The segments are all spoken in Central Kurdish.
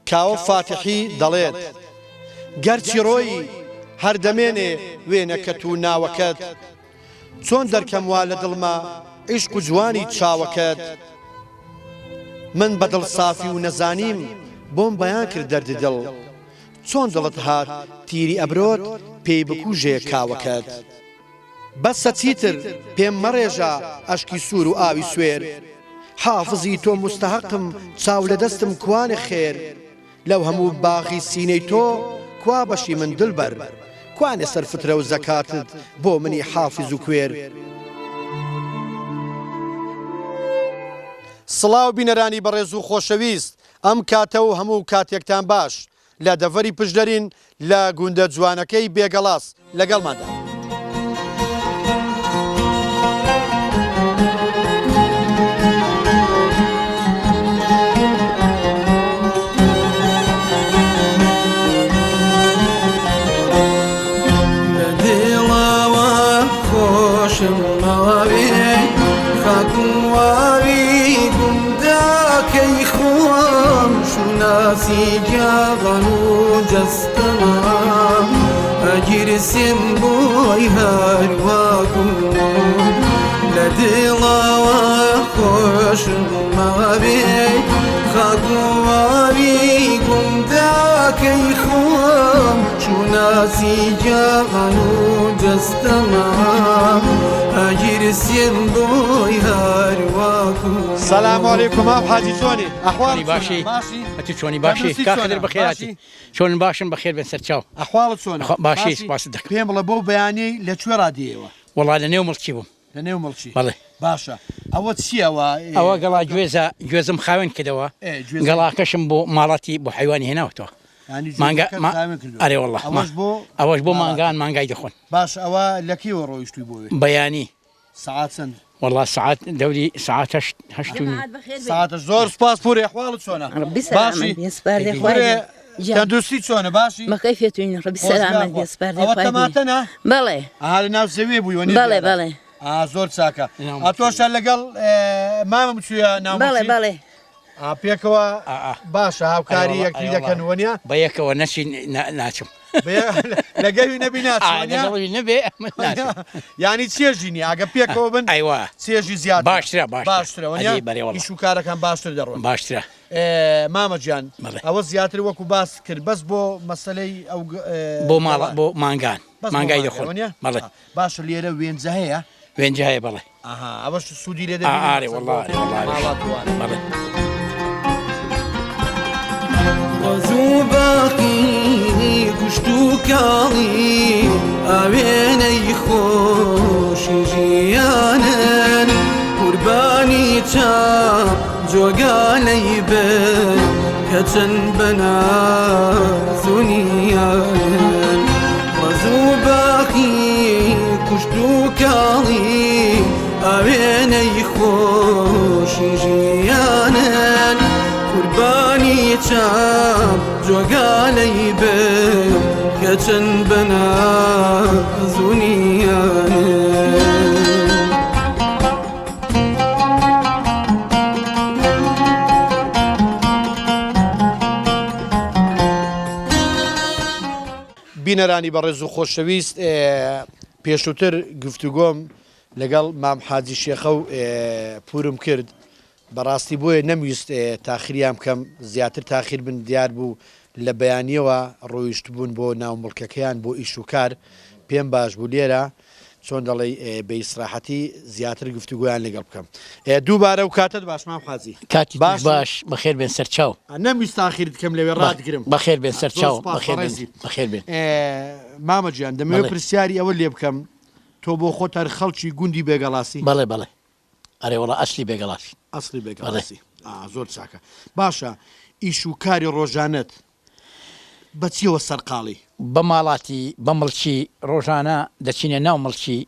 کاوە فاتیحی دەڵێت، گەرچی ڕۆیی هەر دەمێنێ وێنەکەت و ناوەکەت، چۆن دەرکەم وا لە دڵما عیشق و جوانی چاوەکەت، من بە دڵ سافی و نەزانیم بۆم بەیان کرد دەردی دڵ، چۆن دڵت هات تیری ئەبرۆت پێی بکوژێ کاوەکەت. بەسە چیتر پێم مەڕێژە ئەشکی سوور و ئاوی سوێر حافزی تۆ موستەهەقم چاو لە دەستم کوانێ خێر لەو هەموو باغی سینەی تۆ کوا بەشی من دلبەر کوانێ سەر فترە و زەکاتت بۆ منی حافز و کوێر. سڵاو بینەرانی بەڕێز و خۆشەویست ئەم کاتە و هەموو کاتێکتان باش لە دەڤەری پشدەرین لە گوندە جوانەکەی بێگەڵاس لەگەڵماندا. سلام علیکم مام حاجی چۆنی ئەحواڵت باشی باشی ئەتو چۆنی باشی تەندروستی کاک چۆنە؟ خدر بەخێر هاتی باشی؟ چۆن باشم بەخێر بێن سەرچاو ئەحواڵت چۆنە باشی سپاست دەکەم پێم بڵێ بەو بەیانیەی لە کوێ ڕادێیەوە وەڵا لە نێو مڵکی بووم لە نێو مڵکی بەڵێ باشە ئەوە چییە وا ئەوە گەڵا گوێزە گوێزم خاوێن کردەوە ئێ، گوێزە- گەڵاکەشم بۆ ماڵاتی بۆ حیوانی هێناوەتەوە یانی مانگا گوێزەکەت ما خاوێن کردووە ئەرێ والله ئەوەش بۆ ئەوەش بۆ ماڵاتی. مانگان مانگای دەخۆن باش ئەوە لە کێوە ڕۆیشتووی بۆ وێ بەیانی سەعات چەند؟ وەڵا سەعات دەوری سەعات هەشت هەشت و نیو. سەعاتە زۆر سوپاس پورێ حواڵت چۆنە؟ ربی باشی سەلامەت بێ سپاردێ پورێ خوای گیان تەندروستی چۆنە باشی؟ بەکەیفێتوین ربی خۆزگا سەلامەت خوا بێ سپاردێ ئەوە خوای بێ تەماتە نا؟ بەڵێ ئەها لە ناو زەوێ بووی وەنیە بەڵێ دیارە بەڵێ ئا زۆر چاکە ناو ئەتۆشە لەگەڵ مامم چوویە ناو بەڵێ مڵکی؟ بەڵێ ئا پێکەوە ئا ئا باشە هاوکاری ئەرێ وەڵا یەکتری ئەرێ وەڵا دەکەن وەنیە؟ بەیەکەوە نەچین ناچم. لەگەوی نەبی ناچم ئا وەنیە؟ لەگەڵی نەبێ من ناچم. یانی چێژی نییە ئەگە پێکەوە بن ئەیوا چێژی زیاترە باشترە باشترە باشترە وەنیە؟ ئەدی بەرێ وەڵا ئیش و کارەکان باشتر دەڕۆن. باشترە. مامە گیان بەڵێ. ئەوە زیاتر وەکو باست کرد بەس بۆ مەسەلەی ئەو بۆ ماڵە گەڵا بۆ مانگان بەس بۆ مانگای مانگای دەخۆن وەنیە؟ بەڵێ. باشە لێرە وێنجە هەیە؟ وێنجە هەیە بەڵێ. ئەها ئەوەش سوودی لێ دەبینن ئارێ مەسەن وەڵا بۆ ئارێ وەڵا ئارێ ماڵات و وانە. بەڵێ. ڕەز و باخی کوشت و کاڵی ئاوێنەی خۆشی ژیانن قوربانی چا جۆگالەی بن کە چەند بەنازونیان ڕەز و باخی کوشت و کاڵی ئاوێنەی خۆشی ژیانن قوربانی چاپ جۆگالەی بن کە چەند بەنازونیانن. بینەرانی بەڕێز و خۆشەویست پێشووتر گفتوگۆم لەگەڵ مام حاجی شێخە و پورم کرد بەڕاستی بۆیە نەمویست تاخیریان بکەم زیاتر تاخیر بن دیار بوو لە بەیانیەوە ڕۆیشتبوون بۆ ناو مڵکەکەیان بۆ ئیش و کار پێم باش بوو لێرە چۆن دەڵێی بە ئیسراحەتی زیاتر گفتوگۆیان لەگەڵ بکەم دووبارە و کاتت باش مام حاجی کاتی باش باش بەخێر بێن سەرچاو نەمویست تاخیرت بکەم لەوێ ڕاتگرم بەخێر بێن زۆر سەرچاو سوپاس بەخێر بێن بەڕێزی بەخێر بێن مامە گیان دەمەوێت بەڵێ. پرسیاری ئەوە لێ بکەم تۆ بۆ خۆت هەر خەڵکی گوندی بێگەڵاسی؟ بەڵێ بەڵێ ئەرێ وەڵا ئەسلی بێگەڵاسی. ئەسلی بەڵێ. بێگەڵاسی ئا زۆر چاکە باشە ئیش و کاری ڕۆژانەت بە چیەوە سەرقاڵی؟ بە ماڵاتی بە مڵکی ڕۆژانە دەچینە ناو مڵکی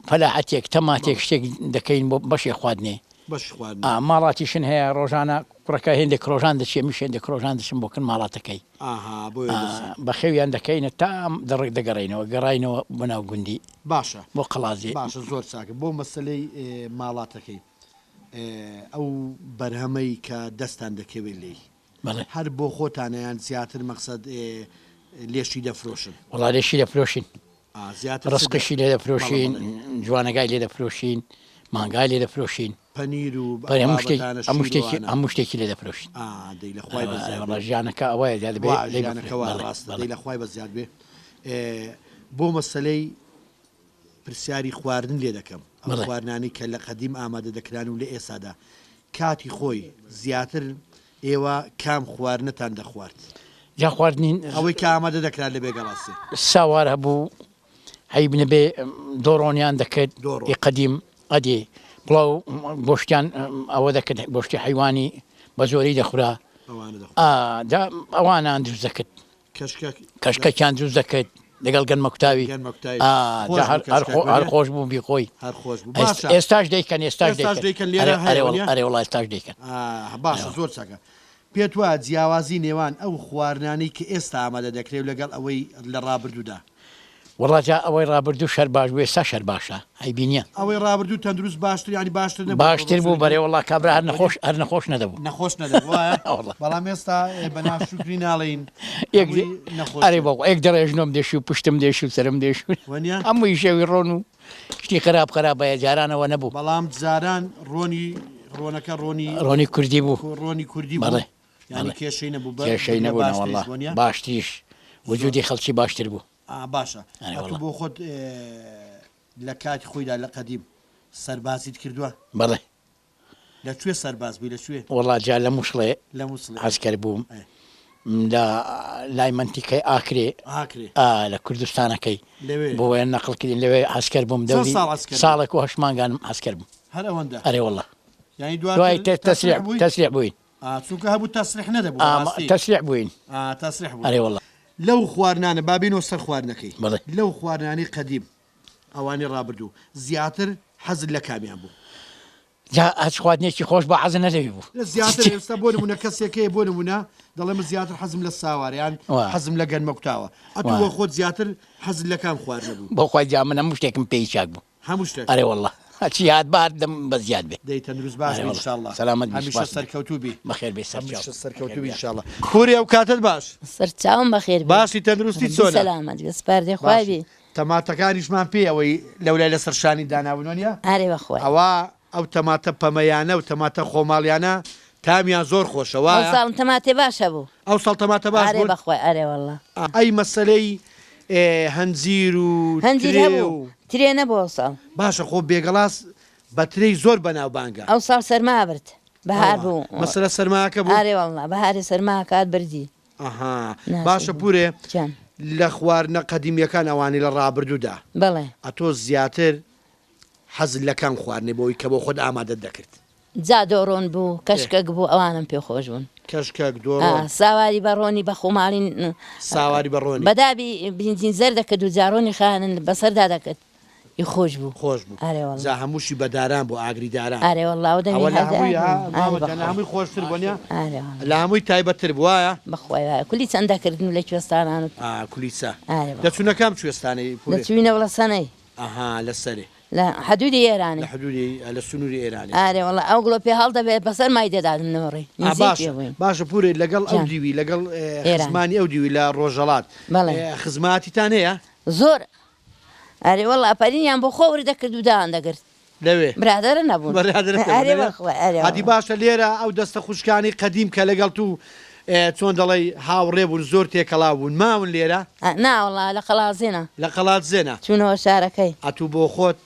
فەلاحەتێک تەماتێک شتێک دەکەین بۆ بەشێ خواردنێ. بەشی خواردنێ. ئا ماڵاتیشن هەیە ڕۆژانە کوڕەکە هێندێک ڕۆژان دەچێ منیش هێندێک ڕۆژان دەچم بۆ کن ماڵاتەکەی. ئاها بۆیە ئا دەچی. بەخێویان دەکەینە تا دەڕێک دەگەڕێینەوە گەڕاینەوە بۆ ناو گوندی. باشە بۆ قەڵادزێ. باشە زۆر چاکە بۆ مەسەلەی ماڵاتەکەی ئەو بەرهەمەی کە دەستان دەکەوێت لێی. بەڵێ. هەر بۆ خۆتانە یان زیاتر مەقسەد لێشی دەفرۆشن؟ وەڵا لێشی دەفرۆشین. ئا زیاتر چ ڕسقیشی لێ بەڵێ دەفرۆشین، بەڵێ. جوانەگای لێ دەفرۆشین، مانگای لێ دەفرۆشین. پەنیر و ئەو پەنیر هەموو شتێک بابەتانە هەموو شیر و شتێکی ئەوانە. هەموو شتێکی لێ دەفرۆشین. ئا دەی لە خوای ئەرێ بەزیاد وەڵا بێ. ژیانەکە ئەوەیە جا دەبێ وا لێی ژیانەکە بفرۆ وا بەڵێ ڕاستە بەڵێ. دەی لە خوای بەزیاد بێ. بۆ مەسەلەی پرسیاری خواردن لێ دەکەم ئەو بەڵێ. خواردنانەی کە لە قەدیم ئامادە دەکران و لە ئێستادا کاتی خۆی زیاتر ئێوە کام خواردنەتان دەخوارد؟ جا خواردنی ئەوەی کە ئامادە دەکرا لە بێگەڵاسێ. ساوار هەبوو عەیب نەبێ دۆڕۆنیان دەکرد دۆڕۆن. ئی قەدیم ئەدی پڵاو گۆشتیان ئەوە دەکرد گۆشتی حەیوانی بە زۆری دەخورا ئەوانە دەخورا. ئا جا ئەوانان دروست دەکرد. کەشکەک کەشکەکیان دروست دەکرد لەگەڵ گەنمەکوتاوی. گەنمەکوتاوی. ئا خۆش جا بوو هەر هەر کەشکەک خۆ هەر وەنیە؟ خۆش بوو بیخۆی. هەر خۆش بوو. ئێست باشە ئێستاش دەیکەن ئێستاش ئێستاش دەیکەن. دەیکەن ئەرێ لێرە هەیە ئەرێ وەڵ وەنیە؟ ئەرێ وەڵا ئێستاش دەیکەن. ئا باشە زۆر چاکە. پێت وایە جیاوازی نێوان ئەو خواردنانەی کە ئێستا ئامادە دەکرێ و لەگەڵ ئەوەی لە ڕابردوودا؟ وەڵا جا ئەوەی ڕابردووش هەر باش بوو ئێستاش هەر باشە عەیبی نیە. ئەوەی ڕابردوو تەندروست باشتر یانی باشتر نەبوو باشتر بوو بەرێ وەڵا کابرا هەر نەخۆش هەر نەخۆش نەدەبوو. نەخۆش نەدەبوو وایە؟ وەڵا. بەڵام ئێستا بە ناشوکری ناڵێین یەک هەمووی نەخۆشە. ئەرێ بەخوا یەک دەڕێژنۆم دێشی و پشتم دێشی و سەرم دێشی و وەنیە؟ هەمووی شەوی ڕۆن و شتی خراپ خراپە جاران ئەوە نەبوو. بەڵام جاران ڕۆنی ڕۆنەکە ڕۆنی ڕۆنی کوردی بوو. ڕۆنی کوردی بوو. بەڵێ. یانی کێشەی نەبوو بە کێشەی نەبوو باشتریش نەوەڵا وەنیە؟ باشتریش وجودی خەڵکی باشتر بوو. ئا باشە ئەرێ ئەتوو وەڵا. بۆ خۆت لە کاتی خۆیدا لە قەدیم سەربازیت کردووە؟ بەڵێ. لە کوێ سەرباز بووی لە کوێ؟ وەڵا جا لە موسڵێ لە موسڵێ. عەسکەر بووم ئێ. لە لای مەنتیقەی ئاکرێ ئاکرێ. ئا لە کوردستانەکەی لەوێ. بۆ وێن نەقڵ کردین لەوێ عەسکەر بووم چەند دەوری ساڵ عەسکەر بووی؟ ساڵێک و هەشت مانگانم عەسکەر بووم. هەر ئەوەندە؟ ئەرێ وەڵا. یانی دوای دواتر تەسریح تەسریح بووی؟ تەسریح بووین. ئا چونکە هەبوو تەسریح نەدەبوو ئا بەڕاستی. تەسریح بووین. ئا تەسریح بووی. ئەرێ وەڵا. لەو خواردنانە با بێینەوە سەر خواردنەکەی. بەڵێ. لەو خواردنانەی قەدیم ئەوانەی ڕابردوو زیاتر حەزت لە کامیان بوو؟ جا هەچ خواردنێکی خۆش بە حەزم نە لەوی بوو. زیاتر ئێستا بۆ نمونە کەسێک هەیە بۆ نمونە دەڵێ من زیاتر حەزم لە ساوارە یان حەزم لە گەنمە کوتاوە ئەتوو بۆ خۆت زیاتر حەزت لە کام خواردنە بوو؟ بۆ خوای جا من هەموو شتێکم پێی چاک بوو. هەموو شتێک؟ ئەرێ واللە هەرچی هات با هەر دەم بە زیاد بێ. دەی تەندروست باش ئەرێ بی واللە انشاللە سەلامەت بی هەمیشە سوپاس بی. سەرکەوتوو بی. بەخێر بێی سەرچاو. هەمیشە سەرکەوتوو بی بەخێر بێی. انشاللە. پوری ئەو کاتەت باش. سەرچاوم بەخێر بێی. باشی تەندروستی ڕەبی چۆنە؟ سەلامەت بێ سپاردەی خوای باشی بی. تەماتەکانیشمان پێ ئەوەی لەولای لەسەر شانی دانابوون وەنیە؟ ئەرێ بەخوای. ئەوە ئەو تەماتە پەمەیانە و تەماتە خۆماڵیانە تامیان زۆر خۆشە وایە؟ ئەوساڵم تەماتەی باش هەبوو. ئەوساڵ تەماتە باش ئەرێ بوون؟ بەخوای ئەرێ واللە. ئەی مەسەلەی هەنجیر و هەنجیر ترێ هەبوو و. ترێ نەبوو ئەوساڵ. باشە خۆ بێگەڵاس بە ترێی زۆر بەناوبانگە. ئەوساڵ سەرما برد بەهار ئەوە بوو. مەسەلە سەرماکە بوو؟ ئەرێ واللە بەهارێ سەرما کات بردی. ئەها ناسر باشە بوو. پورێ گیان. لە خواردنە قەدیمیەکان ئەوانەی لە ڕابردوودا بەڵێ. ئەتۆ زیاتر حەزت لە کام خواردنەی بۆ ئەوی کە بۆ خۆت ئامادەت دەکرد؟ جا دۆڕۆن بوو کەشکەک بوو ئەوانەم پێ خۆش بوون. کەشکەک، دۆڕۆن. ساواری بە ڕۆنی بە خۆماڵین. ساواری بە ڕۆنی. بە دابی برنجین زەرد دەکرد و جا ڕۆنی خانن بەسەردا دەکرد ی خۆش بوو. خۆش بوو. ئەرێ وەڵا. جا هەمووشی بە داران بوو ئاگری داران. ئەرێ وەڵا ئەوە دەمی ئەوە لە هەر هەمووی دار ها بوو. ئەرێ مامە جان لە بەخوای. هەمووی خۆشتر بوو نیە؟ ئەرێ وەڵا. لە هەمووی تایبەتتر بوو وایە؟ بەخوای وایە. کولی چەند دەکردن و لە کوێستانان و. ئا کولیچە. ئەرێ بەخوا. دەچوونە کام کوێستانەی پورێ؟ دەچووینە وڵەسەنەی. ئەها لە سەرێ. لە حدوودی ئێرانێ. لە حدوودی لە سنووری ئێرانێ. ئارێ وەڵا ئەو گڵۆپێ هەڵدەبێ بەسەر مای دەدات نۆڕی. ئا نزیک باشە پێ بووین. باشە پوورێ لەگەڵ ئەو جان. دیوی لەگەڵ ئێران. خزمانی ئەو دیوی لە ڕۆژەڵات بەڵێ. خزماتیتان هەیە؟ زۆر. ئەرێ وەڵا پەرینیان بۆ خۆ ورد دەکرد و دایان دەگرت. لەوێ؟ برادەرە نەبوون. برادەرە نەبوون ئەرێ لەوێ؟ بەخوا ئەرێ ئەدی وەڵا. باشە لێرە ئەو دەستە خوشکانەی قەدیم کە لەگەڵ تو چۆن دەڵێی هاوڕێ بوون زۆر تێکەڵاو بوون ماون لێرە؟ نا وەڵا لە قەڵادزێنە. لە قەڵادزێنە. چوونەوە شارەکەی. ئەتوو بۆ خۆت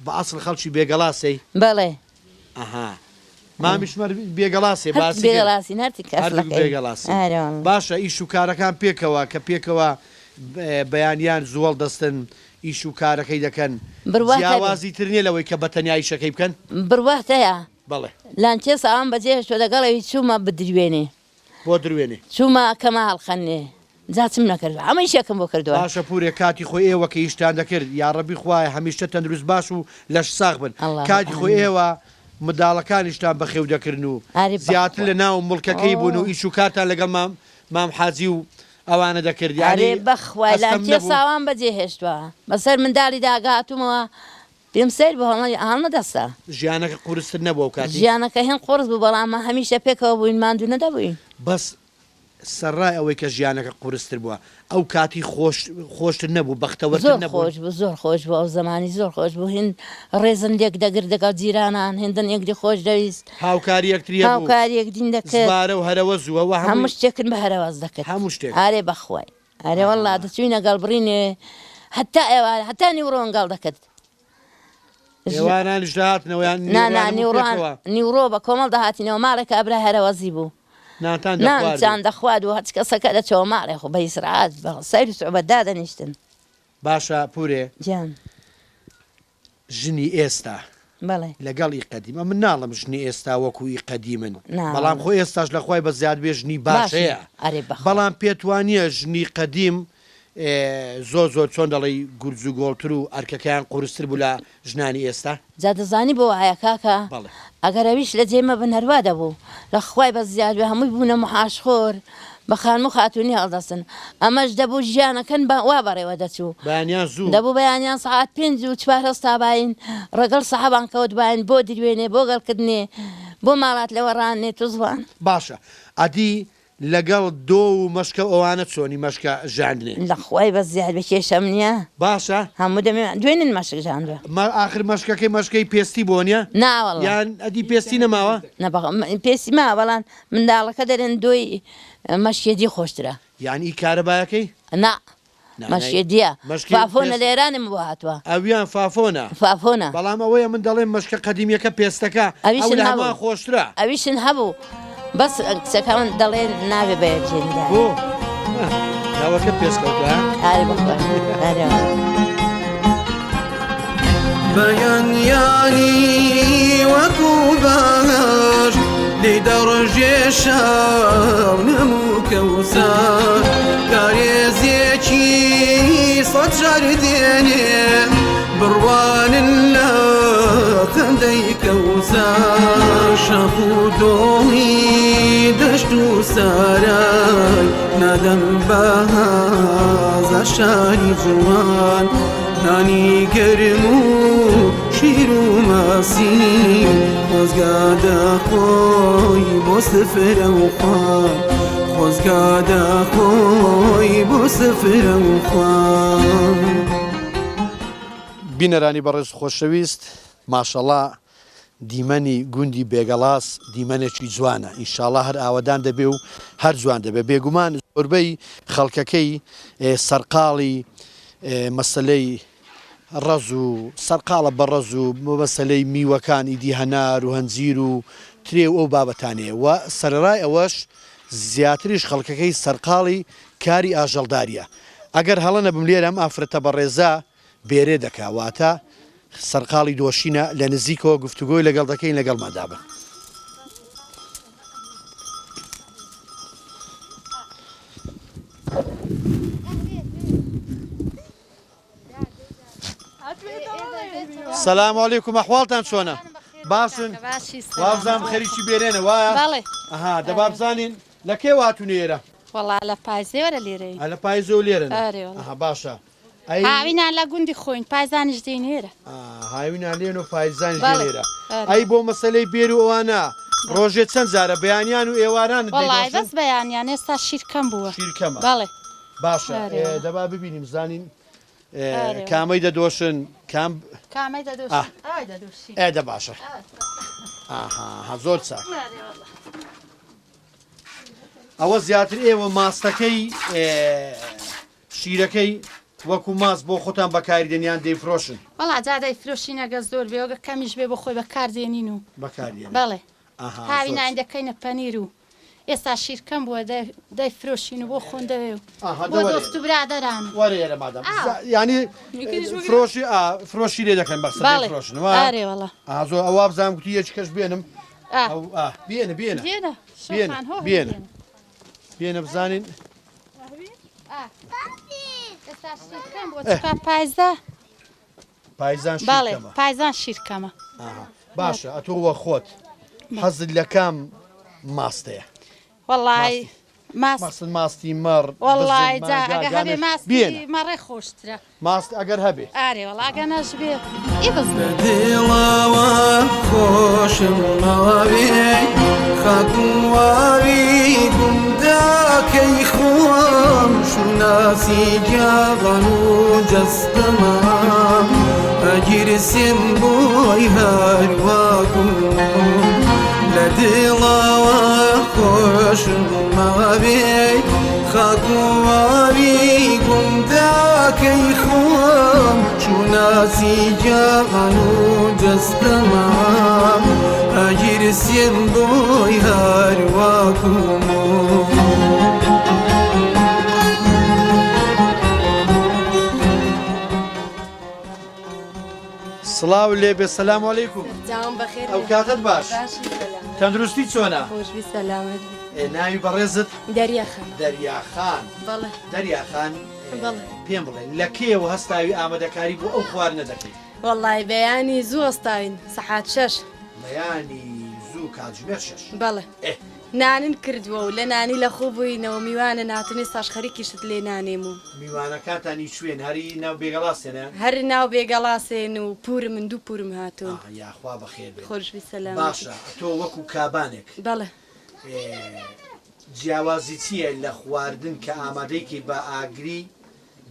بە ئەسڵ خەڵکی بێگەڵاسێی؟ بەڵێ. ئەها. مامیش مەر بێگەڵاسێ هەرتک باسی کرد. بێگەڵاسین هەرتک هەردووک ئەسڵەکەی. بێگەڵاسین. ئەرێ وەڵا. باشە ئیش و کارەکان پێکەوە کە پێکەوە بەیانیان زووەڵ دەستن ئیش و کارەکەی دەکەن بڕوات هەبێ. جیاوازی تر نیە لەوەی کە بە تەنیا ئیشەکەی بکەن؟ بڕوات هەیە. بەڵێ. لانکێ ساوام بەجێ هێشتوە لەگەڵ ئەوی چوومە بدروێنێ. بۆ دروێنێ. چوومە کەمە هەڵخەنێ جا چم نەکردوە هەموو ئیشێکم بۆ کردوە. باشە پورێ کاتی خۆی ئێوە کە ئیشتان دەکرد یاڕەبی خوایە هەمیشە تەندروست باش و لەش ساغ بن اللە کاتی خۆی آمین. ئێوە منداڵەکانیشتان بەخێو دەکردن و ئەرێ زیاتر بەخوا. لە ناو مڵکەکەی بوون و ئۆ. ئیش و کارتان لەگەڵ مام مام حاجی و ئەوانە دەکرد ئەرێ یانی بەخوای ئەستەم لانکێ نەبوو؟ ساوام بەجێ هێشتوە بەسەر منداڵی داگاتومەوە. پێم سەیر بوو هەڵنەدەستا. ژیانەکە قورستر نەبوو ئەو کاتی؟ ژیانەکە هێند قورس بوو بەڵام هەمیشە پێکەوە بووین ماندوو نەدەبووین. بەس سەرڕای ئەوەی کە ژیانەکە قورستر بووە ئەو کاتی خۆش خۆشتر نەبوو بەختەوەرتر زۆر نەبوون؟ خۆش بوو زۆر خۆش بوو ئەو زەمانی زۆر خۆش بوو هێند ڕێزن لێک دەگرت دەگەڵ جیرانان هێندن یەکدی خۆش دەویست. هاوکاری یەکتری هەبوو هاوکاری یەکدین دەکرد. زبارە و هەرەوەز و ئەوە هەموو هەموو شتێکن بە هەرەوەز دەکرد. هەموو شتێک. ئارێ بەخوای. ئەرێ وەڵا دەچوینە گەڵ بڕینێ هەتا ئێوارە هەتا نیوڕۆن گەڵ دەکرد. ئێوارانیش دەهاتنەوە یان نا نا نیوڕۆیان هەموو نیوڕۆان پێکەوە؟ نیوڕۆ بە کۆمەڵ دەهاتینەوە ماڵێ کابرا هەرەوەزی بوو نانتان نان دەخوارد و. چان دەخوارد و هەچ کەسەکە دەچەوە ماڵێ خۆ بە ئیسراحەت بە سەیر و سوعبەت دادەنیشتن. باشە پورێ گیان. ژنی ئێستا بەڵێ. لەگەڵ ئی قەدیم ئەمن ناڵێم ژنی ئێستا وەکو ئی قەدیمن نا بەڵام وەڵا. خۆ ئێستاش لە خوای بە زیاد بێ ژنی باش باشن هەیە ئەرێ بەخوا. بەڵام پێت وانیە ژنی قەدیم زۆر زۆر چۆن دەڵێی گورج و گۆڵتر و ئەرکەکەیان قورستر بوو لە ژنانی ئێستا؟ جا دەزانی بۆ وایە کاکە؟ بەڵێ. ئەگەر ئەویش لە جێی مە بن هەر وا دەبوو. لە خوای بە زیاد بێ هەمووی بوونە محاشخۆر بە خانم و خاتوونی هەڵدەستن. ئەمەش دەبوو ژیانەکەن بە وا بەڕێوە دەچوو. بەیانیان زوو. دەبوو بەیانیان سەعات پێنج و چوار هەستاباین ڕەگەڵ سەحەبان کەوتباین بۆ دروێنێ بۆ گەڵکردنێ بۆ ماڵات لەوەڕاننێ توزوان. باشە ئەدی لەگەڵ دۆ و مەشکە و ئەوانە چۆنی مەشکە ژاندنێ؟ لە خوای بەس زیاد بێ کێشەم نیە. باشە. هەموو دەمێ دوێنن مەشک ژاندوە. مە ئاخر مەشکەکەی مەشکەی پێستی بۆ نیە؟ نا وەڵا. یان ئەدی پێستی نەماوە؟ نا بەخ پێستی ماوە بەڵام منداڵەکە دەرێن دۆی مەشکێ دی خۆشترە. یان ئی کارەبایەکەی؟ نا مەشکێ دیە فافۆنە لە ئێرانم بۆ هاتووە. ئەویان فافۆنە. فافۆنە. بەڵام ئەوەیە من دەڵێم مەشکە قەدیمیەکە پێستەکە ئەو لە هەمووان خۆشترە. ئەویشن هەبوو بەس کچەکەم دەڵێ نابێ بە یەک ژێنی دانێ. بۆ؟ ناوەکە پێست کەوتە ها؟ ئارێ بەخوا ئارێ. بەیانیانی وەکوو باش لێی دەڕژێ شەونم و کەوسەر کارێزێکی سەد جار دێنێ بڕوانن لە خەندەی کەوسەر شاخ و دۆڵی دەشت و سارای نادەم بە هەزار شاری جوان نانی گەرم و شیر و ماسی خۆزگا دەخۆی بۆ سفرە و خوان خۆزگا دەخۆی بۆ سفرە و خوان. بینەرانی بەڕێز خۆشەویست ماشەڵا دیمەنی گوندی بێگەڵاس دیمەنێکی جوانە ئینشاڵا هەر ئاوەدان دەبێ و هەر جوان دەبێ بێگومان زۆربەی خەڵکەکەی سەرقاڵی مەسەلەی ڕەز و سەرقاڵە بە ڕەز و مەسەلەی میوەکان ئیدی هەنار و هەنجیر و ترێ و ئەو بابەتانەیە و سەرەڕای ئەوەش زیاتریش خەڵکەکەی سەرقاڵی کاری ئاژەڵداریە ئەگەر هەڵە نەبم لێرە ئەم ئافرەتە بەڕێزە بێرێ دەکا واتە سەرقاڵی دۆشینە لە نزیکەوە گفتوگۆی لەگەڵ دەکەین لەگەڵماندا بن. سلام علیکم ئەحواڵتان چۆنە باشن وابزانم خەریکی بێرێنە وایە ئەها دەبا بزانین لە کێ واتونە ئێرە؟ وەڵا لە پایزێوەرە لێرەین. ئە لە پایزەوە لێرەن؟ ئەرێ وەڵا. ئەها باشە ئەی. هاوینان لە گوندی خۆین پایزانیش دێین ئێرە. ئا هاوینان لێن و پایزانیش دێن بەڵێ ئێرە. ئەرێ. ئەی بۆ مەسەلەی بێر و ئەوانە ڕۆژێ چەند جارە بەیانیان و ئێواران وەڵای دەیدۆشن؟ بەس بەیانیان ئێستا شیر کەم بووە. شیر کەمە. بەڵێ. باشە ئەرێ ئێ وەڵا. دەبا ببینیم زانین ئێ ئەرێ وەڵا. کامەی دەدۆشن کام کامەی ئا دەدۆشن ئای دەدۆشین. ئێ دە باشە. ئاها ها زۆر چاک. ئەرێ وەڵا. ئەوە زیاتر ئێوە ماستەکەی شیرەکەی وەکو ماست بۆ خۆتان بەکاری دێن یان دەیفرۆشن؟ وەڵا جا دەیفرۆشین ئەگەر زۆر بێ ئەگەر کەمیش بێ بۆ خۆی بەکار دێنین و بەکاری دێنن بەڵێ ئەها زۆر هاوینان دەکەینە پەنیر و ئێستا شیر کەم بووە دەیفرۆشین و بۆ خۆن دەوێ و ئەها بۆ دە وەرە دۆست و برادەران و وەرە ئێرە مادام ئا یانی فرۆشی ئا فرۆشی لێ دەکەن بەخسە بەڵێ دەیفرۆشن وا ئارێ وەڵا ئا زۆر ئەوا بزانم گوتی یەکی کەش بێنم ئا ئەو ئا بێنە بێنە بێنە بێنە شۆخان هۆ بێنە بێنە بزانین ئێستا شیر کەم بووە چونکە پایزە پایزان شیر بەڵێ کەمە پایزان شیر کەمە ئاها باشە ئەتۆ وە خۆت حەزت لە کام ماستەیە وەڵای ماستی. ماست. مەسن ماستی مەڕ، بزن، وەڵڵای جا مانگا، ئەگە هەبێ گامێش ماستی بێنە. مەڕێ خۆشترە. ماست ئەگەر هەبێ. ئارێ وەڵا ئەگە نەشبێ ئی بزنە. لە دڵەوە خۆشم ناوێی خاک و واوی گوندەکەی خۆم شوناسی گیان و جەستەمە ئەگیرسێم بۆی هەر وەکوو لە دڵەوە خۆشم ناوێی خاک و واوی گوندەکەی خۆم شوناسی گیان و جەستەمە ئەگیرسێم بۆی هەر وەکوو سڵاو لێبێ سەلام علیکم. جاوم بەخێر ئەو کاتت باش. باشی سەلامەت. تەندروستی چۆنە؟ خۆشبی سەلامەت بی. ناوی بەڕێزت؟ دەریا خان. دەریا خان. بەڵێ. دەریا خان بەڵێ. پێم بڵێ لە کەیەوە هەستاوی ئامادەکاری بۆ ئەو خواردنە دەکەی؟ وەڵای بەیانی زوو هەستاوین سەعات شەش. بەیانی زوو کاتژمێر شەش. بەڵێ. ئێ. نانن کردووە و لە نانی لە خۆ بووینەوە میوانە ناتون ئێستاش خەریکی شت لێ نانێم و. میوانەکانتان ئی کوێن هەری ناو بێگەڵاسێنە؟ هەر ناو بێگەڵاسێن و پورم من دوو پورم هاتوون. ئا یاخوا بەخێر بێن. خۆشبی سەلامەتی. باشە تۆ وەکو کابانێک. بەڵێ. ئێ جیاوازی چییە لە خواردن کە ئامادەی کەی بە ئاگری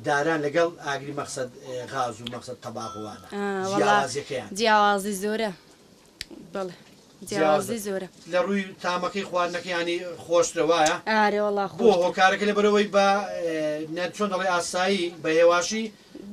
داران لەگەڵ ئاگری مەقسەد غاز و مەقسەد تەباخ و وانە؟ ئا وەڵا جیاوازیەکەیان. جیاوازی زۆرە. بەڵێ جیاوازی زۆرە. لە ڕووی تامەکەی خواردنەکە ینی خۆشترە وایە؟ ئارێ وەڵا بۆ هۆکارەکە لە بەرەوەی بە چۆن دەڵێ ئاسایی بە هێواشی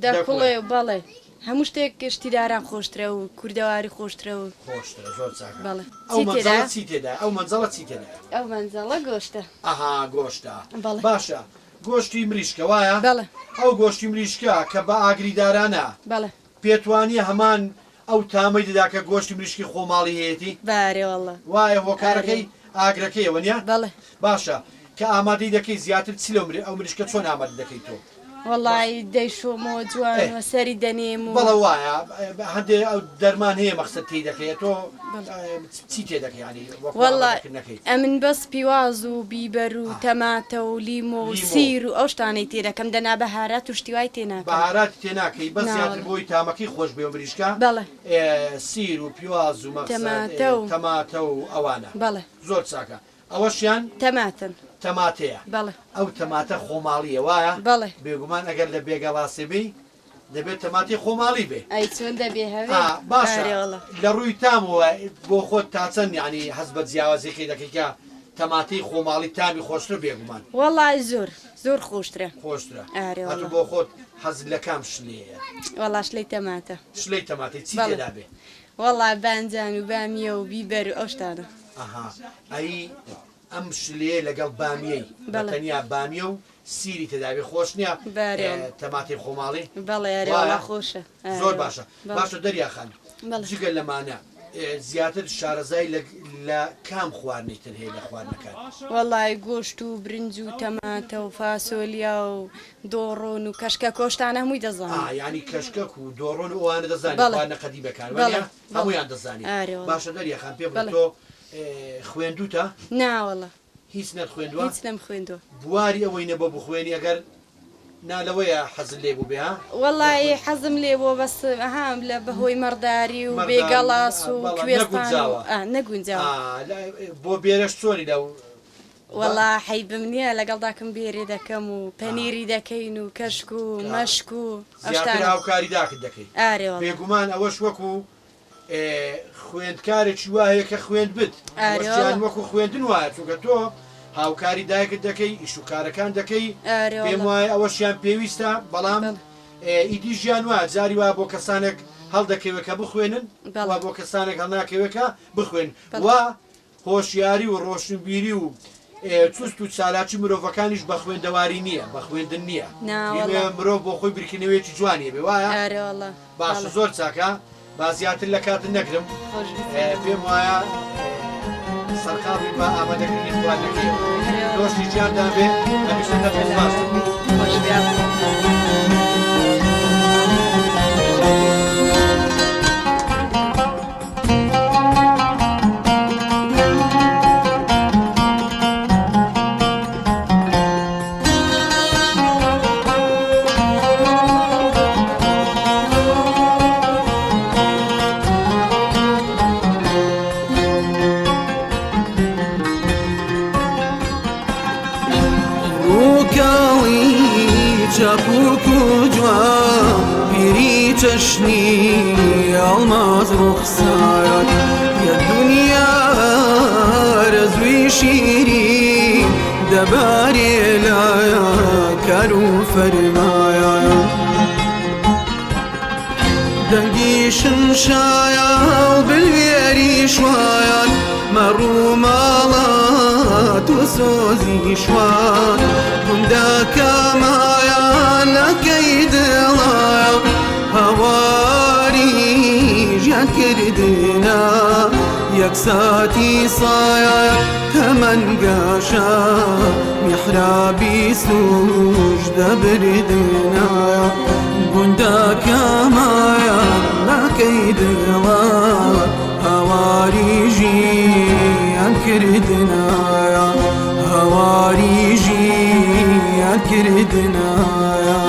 دەکوڵێ بەڵێ هەموو شتێک شتی داران خۆشترە و کوردەواری خۆشترە و خۆشترە زۆر چاکە بەڵێ ئەو مەنزەڵە چی تێدا ئەو مەنزەڵە چی تێدا ئەو مەنزەڵە گۆشتە ئەها گۆشتە بەڵێ باشە گۆشتی مریشکە وایە بەڵێ ئەو گۆشتی مریشکە کە بە ئاگری دارانە بەڵێ پێتوانیە هەمان ئەو تامەی دەدا کە گۆشتی مریشکی خۆماڵی هەیەتی؟ بارێ واللە. وایە هۆکارەکەی ئاگرەکەیە وەنیە؟ بەڵێ. باشە کە ئامادەی دەکەی زیاتر چ لەو ئەو مریشکە چۆن ئامادە دەکەی تۆ؟ وەڵایی دەیشۆمەوە جوان و سەری دەنێم و. بەڵێ وایە هەندێ ئەو دەرمان هەیە مەخسەد تێی دەکەی تۆ چی تێ دەکەی یانی وەکو وەڵا ئامادەکردنەکەی؟ ئەمن بەس پیواز و بیبەر و تەماتە و لیمۆ و لیمۆ. سیر و ئەو شتانەی تێ دەکەم دەنا بەهارات و شتی وای تێ ناکەم. بەهاراتی تێ ناکەی بەس نا زیاتر وەڵا. بۆی تامەکەی خۆش بێ و مریشکە بەڵێ. سیر و پیواز و مەخسەد تەماتە و. تەماتە و ئەوانە. بەڵێ. زۆر چاکە ئەوەشیان. تەماتەن. تەماتەیە. بەڵێ. ئەو تەماتە خۆماڵییە وایە؟ بەڵێ. بێگومان ئەگەر لە بێگەڵاسێ بێی دەبێت تەماتەی خۆماڵی بێ. ئەی چۆن دەبێ هەبێ؟ ئا باشە ئارێ وەڵا. لە ڕووی تامەوە بۆ خۆت تا چەند یانی هەست بە جیاوازیەکەی دەکەی کە تەماتەی خۆماڵی تامی خۆشترە بێگومان. وەڵای زۆر زۆر خۆشترە. خۆشترە. ئارێ ئەتوو وەڵا. بۆ خۆت حەزت لە کام شلەیە؟ وەڵا شلەی تەماتە. شلەی تەماتەی چی بەڵێ. تێدا بێ؟ وەڵا بانجان و بامیە و بیبەر و ئەو شتانە. ئەها ئەی ئەم شلەیە لەگەڵ بامیەی بە بەڵێ. تەنیا بامیە و سیری تێدا بێ خۆش نیە بەرێ وەڵا. تەماتەی خۆماڵی؟ بەڵێ ئەرێ وایە؟ وەڵا خۆشە. ئەرێ زۆر وەڵا. باشە. بەڵێ. باشە دەریا خان بەڵێ. جگە لەمانە زیاتر شارەزای لە لە کام خواردنی تر هەیە لە خواردنەکان؟ وەڵای گۆشت و برنج و تەماتە و فاسۆلیا و دۆڕۆن و کەشکەک ئەو شتانە هەمووی دەزانم. ئا یانی کەشکەک و دۆڕۆن و ئەوانە دەزانی بەڵێ. خواردنە قەدیمەکان بەڵێ وانیە؟ بەڵێ. هەموویان دەزانی. ئارێ وەڵا. باشە دەریا خان پێم بڵێ بەڵێ. تۆ خوێندووتە؟ نا وەڵا. هیچ نەتخوێندووە؟ هیچ نەمخوێندووە. بواری ئەوەی نەبووە بخوێنی ئەگەر نا لەوەیە حەزت لێ بووبێ ها؟ وەڵایی حەزم لێ بووە بەس ئەها لە بەهۆی مەڕداری و بێ گەڵاس و کوێستان و ئا نەگونجاوە. بۆ بێرەش چۆنی لەو وەڵا حەیبم نییە لەگەڵ داکم بێرێ دەکەم و پەنیری دەکەین و کەشک و مەشک و ئەو زیاتر شتانە. هاوکاری داکت دەکەی. ئارێ وەڵا. بێگومان ئەوەش وەکو خوێندکارێکی وا هەیە کە خوێندبت ئارێ وەشیان وەڵا. وەکو خوێندن وایە چونکە تۆ هاوکاری دایکت دەکەی ئیش و کارەکان دەکەی ئارێ پێم وەڵا. وایە ئەوەشیان پێویستە بەڵام بەڵێ. ئیدی ژیان وایە جاری وایە بۆ کەسانێک هەڵدەکەوێت کە بخوێنن بەڵێ. و بۆ کەسانێک هەڵناکەوێت کە بخوێن بەڵێ. و هۆشیاری و ڕۆشنبیری و چوست و چالاکی مرۆڤەکانیش بە خوێندەواری نییە، بە خوێندن نییە. نا پێم وەڵا. مرۆڤ بۆ خۆی بیرکردنەوەیەکی جوانی هەبێ وایە؟ ئەرێ وەڵا. باشە بەڵێ. زۆر چاکە با زیاتر لە کاتت نەگرم خۆش بی سەلامەت. پێم وایە سەرقاڵ بی بە ئامادەکردنی خواردنەکەیەوە. ئەرێ وەڵا. دۆستی گیانتان بێ هەمیشە تەندروست باش بن. خۆش بی. چەشنی ئەڵماس ڕوخسارت یە دنیا رەزوی شیرین دەبارێ لە کار و فەرمایە. دەنگی شمشایە و بلوێری شوایان مەڕ و ماڵات و سۆزی شوان گوندەکەمایان لەکەی دڵایە هاواری ژیان کردنە یەک ساتی سایە تەمەن گەشە میحرابی سوژدە بردنە گوندەکەمایە ناکەی دڵە هاواری ژیان کردنایە هاواری ژیان کردنایە.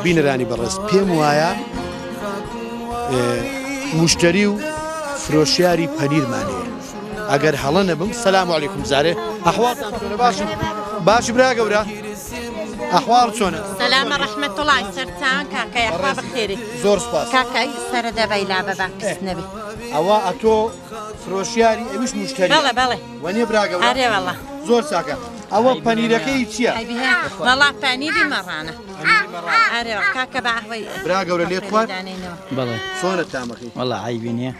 بینەرانی بەڕێز پێم وایە مشتری و فرۆشیاری پەنیرمان هەیە ئەگەر هەڵە نەبم سەلام علیکم زارێ ئەحواڵتان چۆنە باشن باشی برا گەورە ئەحواڵ چۆنە سەلامە ڕەحمەتوڵای سەرچان کاکە یاخوا بەخێری زۆر سپاس کاکای سەرە دەبەی لا بەبا پیس نەبی ئەوە ئەتۆ فرۆشیاری ئەویش مشتری بەڵێ بەڵێ وەنیە برا گەورە ئەرێ وەڵا زۆر چاکە ئەوە پەنیرەکەی چییە؟ وەڵا پەنیری مەڕانە ئەرێ کاکە بە ئەوەی برا گەورە لێت خوارد بەڵێ چۆنە تامەکەی وەڵا عەیبی نییە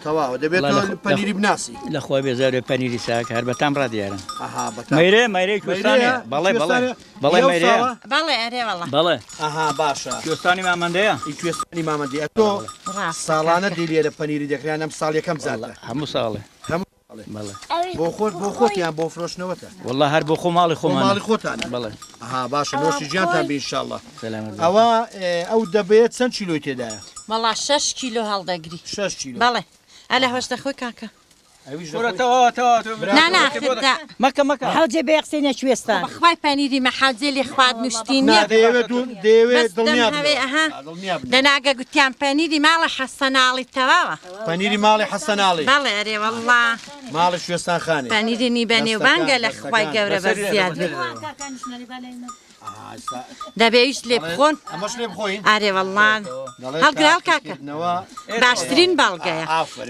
تەواوە دەبێت پەنیری بناسی لە خوا بێزارێ پەنیری چاک هەر بەتام ڕادیارن مەیرێ مەیرێ کوێستانێ بەڵێ بەڵێ بەڵێ مەیرێ بەڵێ ئەرێ وەڵا بەڵێ ئەها باشە کوێستانی مامەندەیە ئی کوێستانی مامەندی ئەتۆ ساڵانە دێ لێرە پەنیری دەکرێن ئەم ساڵ یەکەم جارە هەموو ساڵێ هەموو بەڵێ. بۆ خۆت بۆ خۆت یان بۆ فرۆشتنەوەتە؟ وەڵا هەر بۆ خۆ ماڵی خۆمانە. بۆ ماڵی خۆتانە؟ بەڵێ. ئەها باشە نۆشی گیانتان بێ ئینشاڵڵا. سەلامەت بن. ئەوە ئەو دەبەیە چەند کیلۆی تێدایە؟ وەڵا شەش کیلۆ هەڵدەگری. شەش کیلۆ. بەڵێ. ئەلە هۆش دەخۆی کاکە؟ ئەویش کورە تەواوە تەواوە تۆ نا نا ئاخر دا. مەکە مەکە. حەوجێ بێ قسەی نیە کوێستان. بەخوای پەنیری مە حەوجێ لێ خوارد نوشتی نا نیە. دەیەوێ دوو دەیەوێ بەس دڵنیا دەمهەوێ بنەوە. ئەها. دڵنیا بنەوە. دەناگە گوتیان پەنیری ماڵە حەسەناڵی تەواوە. پەنیری ماڵی حەسەناڵی. بەڵێ ئەرێ وەڵڵا. ماڵی کوێستان خانێ. پەنیرینی بەنێوبانگە لە خوای گەورە بەس زیاد بێ. دەبێ ئیش لێ بخۆن. ئەمەش لێ بخۆین. ئەرێ وەڵڵا. هەڵگرە هەڵ کاکە. باشترین بەڵگەیە.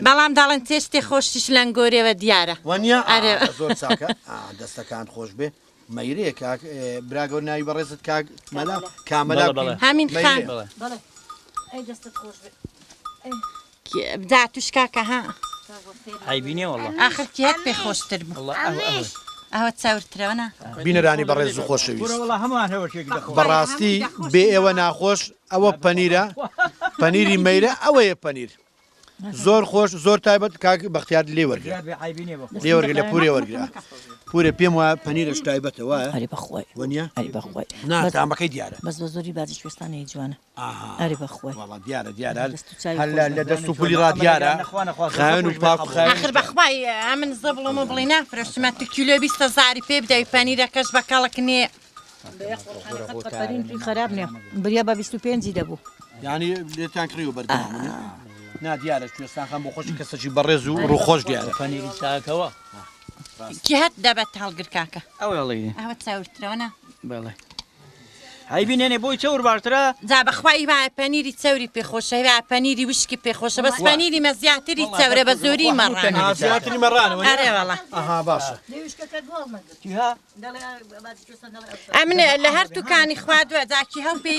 بەڵام دەڵێن چێشتێ خۆشتیش لەنگۆرێوە دیارە. وەنیە؟ ئەرێ. زۆر چاکە. دەستەکان خۆش بێ. مەیرەیە کاک برا گەور ناوی بەڕێزت کاک مەلا کامەلا هەمین خان ئەی دەستت خۆش بێ دا توش کاکە ها عیبی نییە وەڵا ئاخر کێت پێ خۆشتر بوو ئەوە چاورترەوە نا بینەرانی بەڕێز و خۆشەویست هەمووان هەوەشێک دەخۆن بەڕاستی بێ ئێوە ناخۆش ئەوە پەنیرە پەنیری مەیرە ئەوەیە پەنیر زۆر خۆش زۆر تایبەت کاک بەختیار لێ وەرگرە لێ وەرگرە لە پورێ وەرگرە پورێ پێم وایە پەنیرش تایبەتە وایە ئەرێ بەخوای وەنیە ئەری بەخوای نا تامەکەی دیارە بەس بە زۆری بازی کوێستانەی جوانە ئەرێ بەخوای وەڵا دیارە دیارە هەر لە دەست و پولی ڕا دیارە خاوێن و پاک و خاوێن ئاخر بەخوای ئەمن زبڵم و بڵی نافرۆشمە تو کیلۆ 20 هەزاری پێ بدەی پەنیرەکەش بە کەڵک نییە پەنیر خراپ نییە بریا بە 25 دەبوو یعنی لێتان کڕی و بەردەوام نا دیارە کوێستان خان بۆ خۆشی کەسەکی بەڕێز و ڕووخۆش دیارە پەنیری چاکەوە کی هەت دەبەت هەڵگر کاکە ئەوە هەڵی ئەوە چاورترەوە نا بەڵێ هەی بینێنێ بۆی چەور باشترە جا بەخوای وایە پەنیری چەوری پێخۆشە وایە پەنیری وشکی پێخۆشە بەس پەنیری مە زیاتری چەورە بە زۆری مەڕانە زیاتری مەڕانە ئەرێ وەڵا ئەها باشە ئەمن لە هەر دوکانی خواردوە جاکی هەو پێی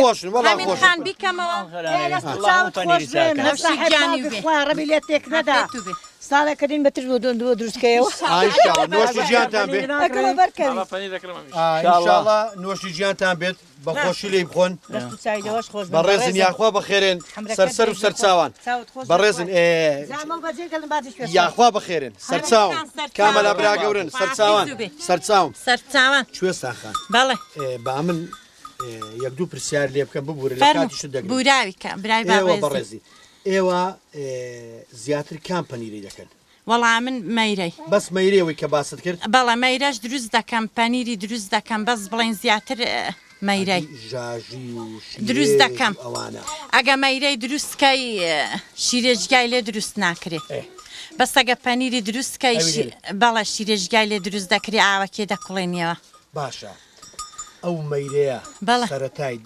خۆشن وەڵا هەمین خان بیکەمەوە ڕەبی لێت تێک نەدا ساڵێکە دین بەتر بۆ دۆن بۆ دروستکەیەوە نۆشی گیانتان بێت ئەکەمە بەرکەوی ئینشاڵڵا نۆشی گیانتان بێت بە خۆشی لێی بخۆن دەست و چاوی لەوەش خۆش بێت بەڕێزن یاخوا بەخێرێن سەرسەر و سەرچاوان بەڕێزن ئێ یاخوا بەخێرێن سەرچاوم کامەلا برا گەورن سەرچاوان سەرچاوم سەرچاوان کوێستان خان بەڵێ با من یەک دوو پرسیار لێ بکەم ببورە لە کاتیشت دەگرم بوراوی کە برای ئێوە بەڕێزی ئێوە زیاتر کام پەنیری دەکەن وەڵا من مەیرەی. بەس مەیرەی ئەوەی کە باست کرد؟ بەڵێ مەیرەش دروست دەکەم پەنیری دروست دەکەم بەس بڵێن زیاتر مەیرەی. ئەدی ژاژی و دروست شیرێژ دەکەم و ئەوانە؟ ئەگە مەیرەی دروست کەی شیرێژگای لێ دروست ناکرێ ئێ. بەس ئەگە پەنیری دروست کەی ئەوی لێ. بەڵێ شیرێژگای لێ دروست دەکرێ ئاوەکێ دەکوڵێنیەوە. باشە ئەو مەیرەیە بەڵێ. سەرەتای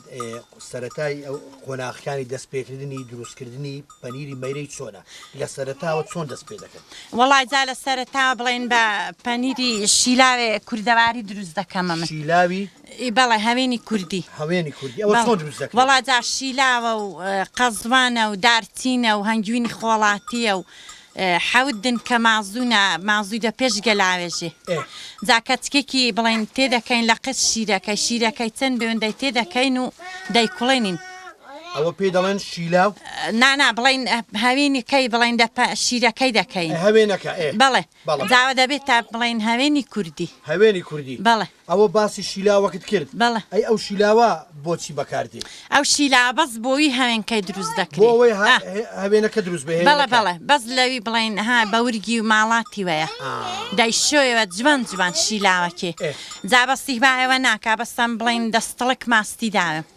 سەرەتای ئەو قۆناغەکانی دەست پێکردنی دروستکردنی پەنیری مەیرەی چۆنە لە سەرەتاوە چۆن دەست پێ دەکەن؟ وەڵا جا لە سەرەتاوە بڵێن بە پەنیری شیلاوێ کوردەواری دروست دەکەمە من. شیلاوی؟ ئی بەڵێ هەوێنی کوردی. هەوێنی کوردی ئەوە چۆن دروست دەکرێت؟ وەڵا جا شیلاوە و قەزوانە و دارچینە و هەنگوینی خۆڵاتیە و حەوت دنکە مازوونە مازووی دە پێش گەلاوێژێ جا کەچکێکی بڵێن تێ دەکەین لە قژ شیرەکەی شیرەکەی چەند بێ دەی تێ دەکەین و دەیکوڵێنین. ئەوە پێی دەڵێن شیلاو؟ نا نا بڵێن هەوێنەکەی بڵێن دە شیرەکەی دەکەین. هەوێنەکە ئێ. بەڵێ. بەڵێ. جاوە دەبێت تا بڵێن هەوێنی کوردی. هەوێنی کوردی. بەڵێ. ئەوە باسی شیلاوەکت کرد. بەڵێ. ئەی ئەو شیلاوە بۆچی بەکار دێ؟ ئەو شیلاوە بەس بۆوی هەوێنکەی دروست دەکرێ. بۆ ئەوەی هەوێنەکە دروست بێ. بەڵێ بەڵێ بەس لەوی بڵێن ها بە ورگی و ماڵاتی وەیە. دەیشۆیەوە جوان جوان شیلاوەکێ. جا بەس هیوایەوە ناکا بەس ئەم بڵێن دەستڵک ماستی داوێم.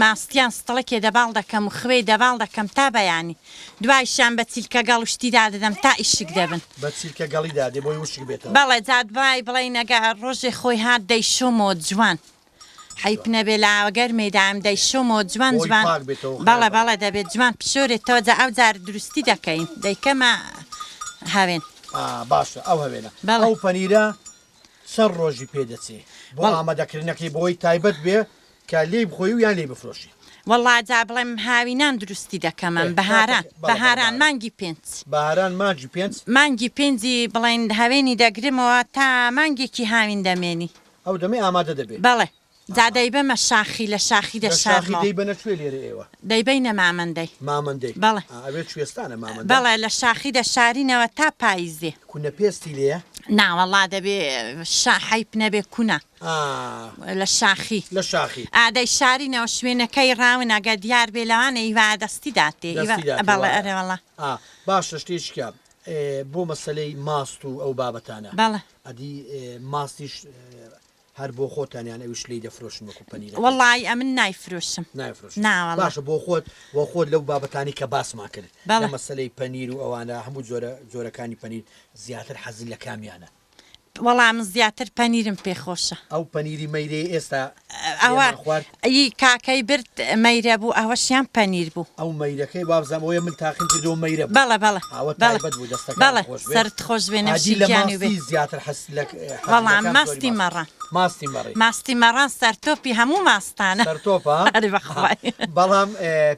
ماستیان ستڵەکێ دەباڵ دەکەم و خوێی دەباڵ دەکەم تا بەیانی. دوایشیان بە چیلکە گەڵ و شتی دادەدەم تا ئیشک دەبن. بە چیلکە گەڵی دادێ بۆی وشک بێتەوە. بەڵێ جا دوای بڵێین ئەگە ڕۆژێ خۆی هات دەیشۆمەوە جوان. حەیف نەبێ لە ئاوە گەرمێ دایم دەیشۆمەوە جوان بۆی جوان. پاک بێتەوە بەڵێ خراپ. بەڵێ دەبێ جوان بشۆرێتەوە جا ئەو جار دروستی دەکەین دەیکەمە هەوێن. ئا باشە ئەو هەوێنە. بەڵێ. ئەو پەنیرە چەند ڕۆژی پێ دەچێ بۆ ئامادەکردنەکەی بۆی تایبەت بێ کە لێی بخۆی و یان لێی بفرۆشی؟ وەڵا جا بڵێم هاوینان دروستی دەکەمم بەهاران بەهاران مانگی پێنج. بەهاران مانگی پێنج؟ مانگی پێنجی بڵێین هەوێنی دەگرمەوە تا مانگێکی هاوین دەمێنی. ئەو دەمەی ئامادە دەبێ؟ بەڵێ جا دەیبەمە شاخی لە شاخی لە شاخی دەشارمەوە. دەیبەنە کوێ لێرە ئێوە؟ دەیبەینە مامەندەی. مامەندەی. بەڵێ. ئا ئەوێ کوێستانە مامەندە؟ بەڵێ لە شاخی دەشارینەوە تا پایزێ. کونە پێستی لێیە؟ نا وەڵا دەبێ شا حەیف نەبێ کونە. ئا. لە شاخی. لە شاخی. ئا دەیشارینەوە شوێنەکەی ڕاون ئەگە دیار بێ لەوانە ئیوا دەستی داتێ ئیوا دەستی داتێ بەڵێ وایە. ئەرێ وەڵا. ئا باشە شتێکی کە بۆ مەسەلەی ماست و ئەو بابەتانە. بەڵێ. ئەدی ماستیش هەر بۆ خۆتان یان ئەویش لێی دەفرۆشن وەکو پەنیرەکەی؟ وەڵایی ئەمن نایفرۆشم. نایفرۆشی. نا وەڵا. باشە بۆ خۆت بۆ خۆت لەو بابەتانەی کە باسمان کرد لە بەڵێ. مەسەلەی پەنیر و ئەوانە هەموو جۆرە جۆرەکانی پەنیر زیاتر حەزت لە کامیانە؟ وەڵا من زیاتر پەنیرم پێ خۆشە. ئەو پەنیری مەیرەی ئێستا ئەوە لێمان خوارد. ئی کاکەی برد مەیرە بوو ئەوەشیان پەنیر بوو. ئەو مەیرەکەی وابزانم ئەوەیە من تاقیم کردەوە مەیرە بوو. بەڵێ بەڵێ ئەوە بەڵێ تایبەت بوو دەستەکانت بەڵێ خۆش بێ. سەرت خۆش بێ ئەدی نەوشی لە گیانی بێ. ماستی زیاتر حەز لە حەزت لە وەڵا کام جۆری ماستی ماست؟ مەڕان. ماستی مەڕی. ماستی مەڕان سەرتۆپی هەموو ماستانە. سەرتۆپە؟ ئەرێ بەخوای. بەڵام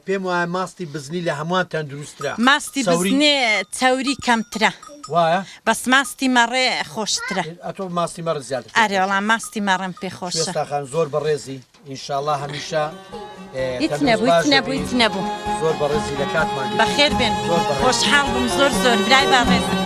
پێم وایە ماستی بزنی لە هەمووان تەندروستترە. ماستی چەوری. بزنێ چەوری کەمترە. وایە؟ بەس ماستی مەڕێ خۆشترە. ئەتۆ ماستی مەڕت زیاتر پێ ئەرێ خۆشە. وەڵا ماستی مەڕم پێ خۆشە. کوێستا خان زۆر بەڕێزی ئینشاڵا هەمیشە هیچ تەندروست نەبوو باش هیچ نەبوو دەبی هیچ نەبوو. زۆر بەڕێزی لە کاتمان گرتی. بەخێر بێن زۆر بەڕێزی. خۆشحاڵ بووم زۆر زۆر برای بەڕێزم.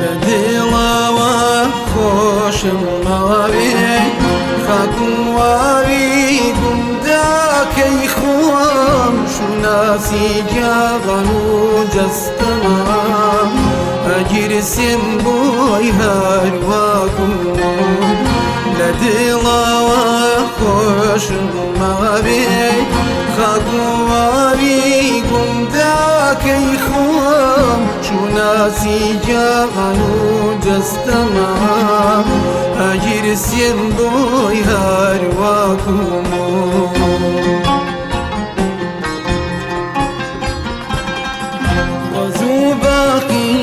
لە دڵەوە خۆشم ماوێ خاک و واوی گوندەکەی خۆم شوناسی گیاغان و جەستەمە ئەگیرسێم بۆی هەرواکم لە دڵەوە خۆشم ماوێ خاک و واوی گوندەکەی خۆم شوناسی گیان و جەستەمە ئەگیرسێم بۆی هەرواکم ڕەزوو باقی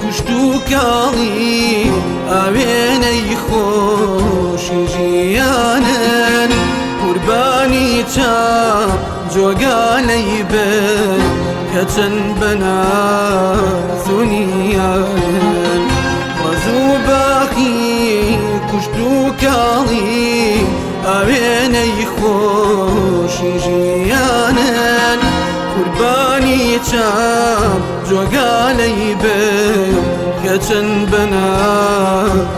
کوشت و کاڵی ئاوێنەی خۆشی ژیانن قوربانی چا جۆگالەی بن کە چەند بەنازونیانن ڕەزوو باقی کوشت و کاڵی ئاوێنەی خۆشی ژیانن قوربانی چاپ جۆگالەی بن کە چەند بەنازونیانن.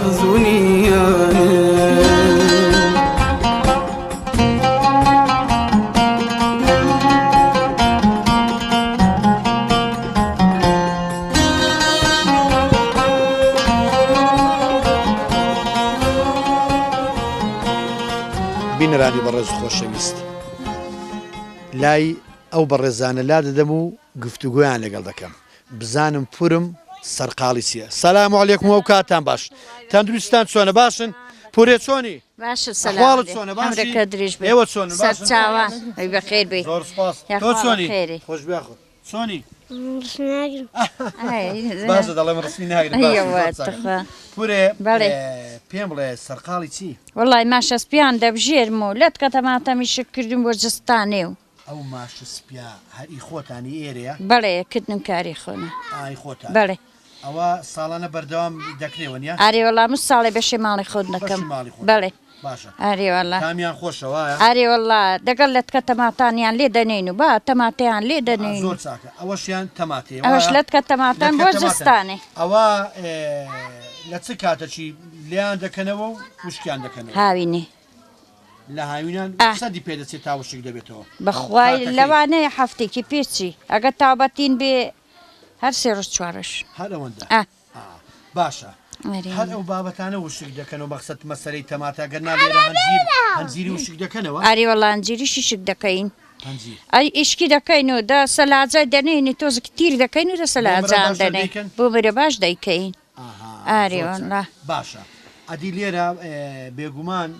بینەرانی بەڕێز و خۆشەویست لای ئەو بەڕێزانە لادەدەم و گفتوگۆیان لەگەڵ دەکەم بزانم پورم سەرقاڵی چیە. سلام علیکم ئەو کاتان باش تەندروستتان چۆنە باشن پورێ چۆنی باشە سەلام ئەحواڵت چۆنە باشی عەمرەکە درێژ بێ ئێوە چۆنن باشن سەرچاوان ئەی بەخێر بێی زۆر سپاس تۆ یاخوا چۆنی بەخێری خۆش بێ خۆ چۆنی ڕسمی ناگرم باشە دەڵێم ڕسمی ناگرم باشە ئەیەوە زۆر چاکە تخوا پورێ بەڵێ پێم بڵێ سەرقاڵی چی وەڵای ماشە سپیان دەبژێرم و لەتکە تەماتەمی شک کردم بۆ زستانێ و ئەو ماشە سپیە هەر ئی خۆتان ئی ئێرەیە؟ بەڵێ کردن کاری خۆنە. ئا ئی خۆتانە. بەڵێ. ئەوە ساڵانە بەردەوام دەکرێ وەنیە؟ ئارێ وەڵا من ساڵێ بەشێ ماڵی خۆت دەکەم. بەشی ماڵی خۆت. بەڵێ. باشە. ئارێ وەڵا. تامیان خۆشە وایە؟ ئارێ وەڵا دەگەڵ لەتکە تەماتانیان لێ دەنێین و با تەماتەیان لێ دەنێین. زۆر چاکە. ئەوەشیان تەماتەیە وایە؟ ئەوەش لەتکە تەماتەن لەتکە بۆ تەماتەن. زستانێ. ئەوە لە چ کاتەکی لێیان دەکەنەوە و وشکیان دەکەنەوە؟ هاوینێ. لە هاوینان ئا. چەندی پێ دەچێت تا وشک دەبێتەوە؟ بەخوای کاتەکەی. لەوانەیە هەفتێکی پێ چی ئەگەر تاوبەتین بێ هەر سێ ڕۆژ چوار ڕۆژ. هەر ئەوەندە؟ ئا. ئا باشە ئەرێ. هەر ئەو بابەتانە وشک دەکەنەوە مەخسەت مەسەلەی تەماتە گەر نا لێرە هەنجیر هەنجیری وشک دەکەنەوە؟ ئەرێ وەڵا هەنجیریش وشک دەکەین. هەنجیر. ئەی ئیشکی دەکەین و دە سەلاجە دەنێین و تۆزێک تیر دەکەین و دە بۆ سەلاجان مرەباش دەنێین. دەیکەن؟ بۆ مرەباش دەیکەین. ئاها ئارێ زۆر چاک وەڵا. باشە ئەدی لێرە بێگومان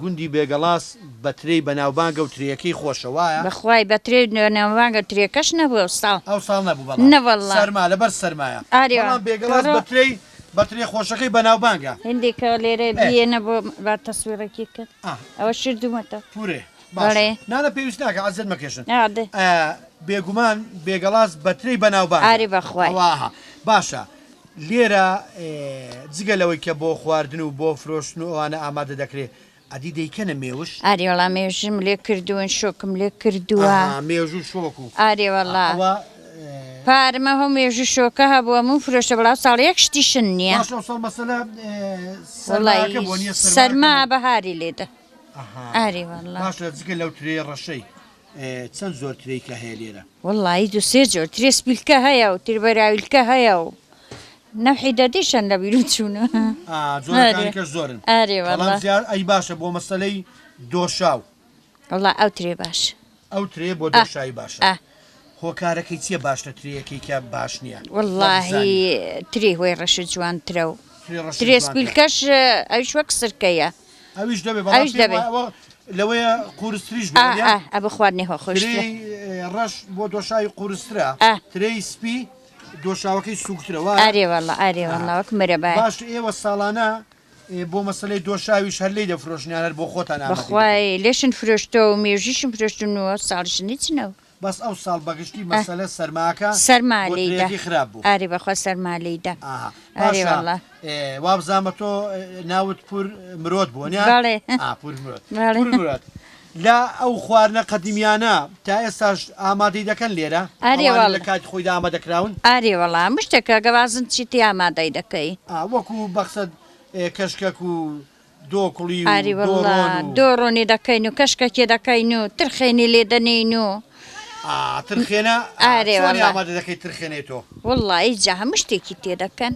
گوندی بێگەڵاس بە ترێی بەناوبانگە و ترێیەکەی خۆشە وایە؟ بەخوای بە ترێ بەناوبانگە ترێکەش نەبوو ئەوساڵ. ئەوساڵ نەبوو بەڵام نەوەڵا. سەرما لەبەر سەرمایە ئارێ بەڵام بێگەڵاس تۆ بە ترێی بە ترێ خۆشەکەی بەناوبانگە. هندێکە لێرە ئێ. بیێنە بۆ با تەسویڕێکی کرد ئا. ئەوە شردوومەتەوە. پورێ باشە بەڵێ. نانا پێویست ناکا عەزیەت مەکێشن. ئا دە. ئە بێگومان بێگەڵاس بە ترێی بەناوبانگە. ئارێ بەخوای. ئەوە ئاها باشە لێرە جگە لەوەی کە بۆ خواردن و بۆ فرۆشتن و ئەوانە ئامادە دەکرێ، ئەدی دەیکەنە مێوژ؟ ئارێ وەڵا مێوژم لێ کردوون، شۆکم لێ کردووە. ئەها مێوژ و شۆک و. ئارێ وەڵا. ئەوە. پارمە هەو مێوژ و شۆکە هەبوو ئەموو فرۆشتە بەڵام ئەوساڵ یەک شتیشن نییە. باشە ئەوساڵ مەسەلە سەرماکە بووە نییە؟ وەڵایی سەرما بەهاری لێ دا. ئەها. ئارێ وەڵا. باشە جگە لەو ترێیە ڕەشەی چەند جۆر ترێی کە هەیە لێرە؟ وەڵایی دوو سێ جۆر ترێ سپیلکە هەیە و ترێ بەراویلکە هەیە و نەوحی دەدیشن لە بیرم چوونە. ئا جۆرەکانی کەش زۆرن. ئەرێ بەڵام وەڵا. زیاد ئەی باشە بۆ مەسەلەی دۆشاو. وەڵا ئەو ترێ باشە. ئەو ترێ بۆ ئا دۆشاوی باشە. ئا. هۆکارەکەی چیە باشترە ترێیەکەی کە باش نیە؟ وەڵاهی ترێ هۆی ڕەشە جوانترە و ترێ ڕەشە ترێ جوانترە. سپیلکەش ئەویش وەک سرکەیە. ئەویش دەبێ بەڵام ئەویش پێم دەبێ. وایە ئەوە لەوەیە قورستریش بێ ئا وەنیە؟ ئا ئە بۆ خواردنی هۆ خۆشترە. ترێی ڕەش بۆ دۆشاوی قورسترە ئا. ترێی سپی دۆشاوەکەی سووکترە وایە؟ ئارێ وەڵا ئارێ ئا. وەڵا وەک مرەبایە. باش ئێوە ساڵانە بۆ مەسەلەی دۆشاویش هەر لێی دەفرۆشن یان هەر بۆ خۆتان ئامادەی دەکەن؟ بەخوای لێشن فرۆشتۆ و مێژیشم فرۆشتون و ئەو ساڵیشن هیچ نەبوو. بەس ئەو ساڵ بەگشتی مەسەلە سەرماکە سەرما بۆ لێی دا. ترێیەکەی خراپ بوو. ئارێ بەخوا سەرما لێی دا. ئاها ئارێ باشە وەڵا. وابزانمە تۆ ناوت پور مرۆت بوو وەنیە؟ بەڵێ. ئا پور مرۆت. بەڵێ. پور مرۆت لە ئەو خواردنە قەدیمیانە تا ئێستاش ئامادەی دەکەن لێرە؟ ئارێ ئەوانەی وەڵا. لە کاتی خۆیدا ئامادە کراون؟ ئارێ وەڵا هەموو شتێکە گەوازن چیتی ئامادەی دەکەی. ئا وەکوو بەخسەت کەشکەک و دۆکڵی و ئاری وەڵا دۆڕۆن و. دۆڕۆنی دەکەین و کەشکەکێ دەکەین و ترخێنی لێ دەنێین و. ئا ترخێنە ئارێ چۆنی وەڵا. ئامادە دەکەی ترخێنەی تۆ؟ وەڵایی جا هەموو شتێکی تێ دەکەن.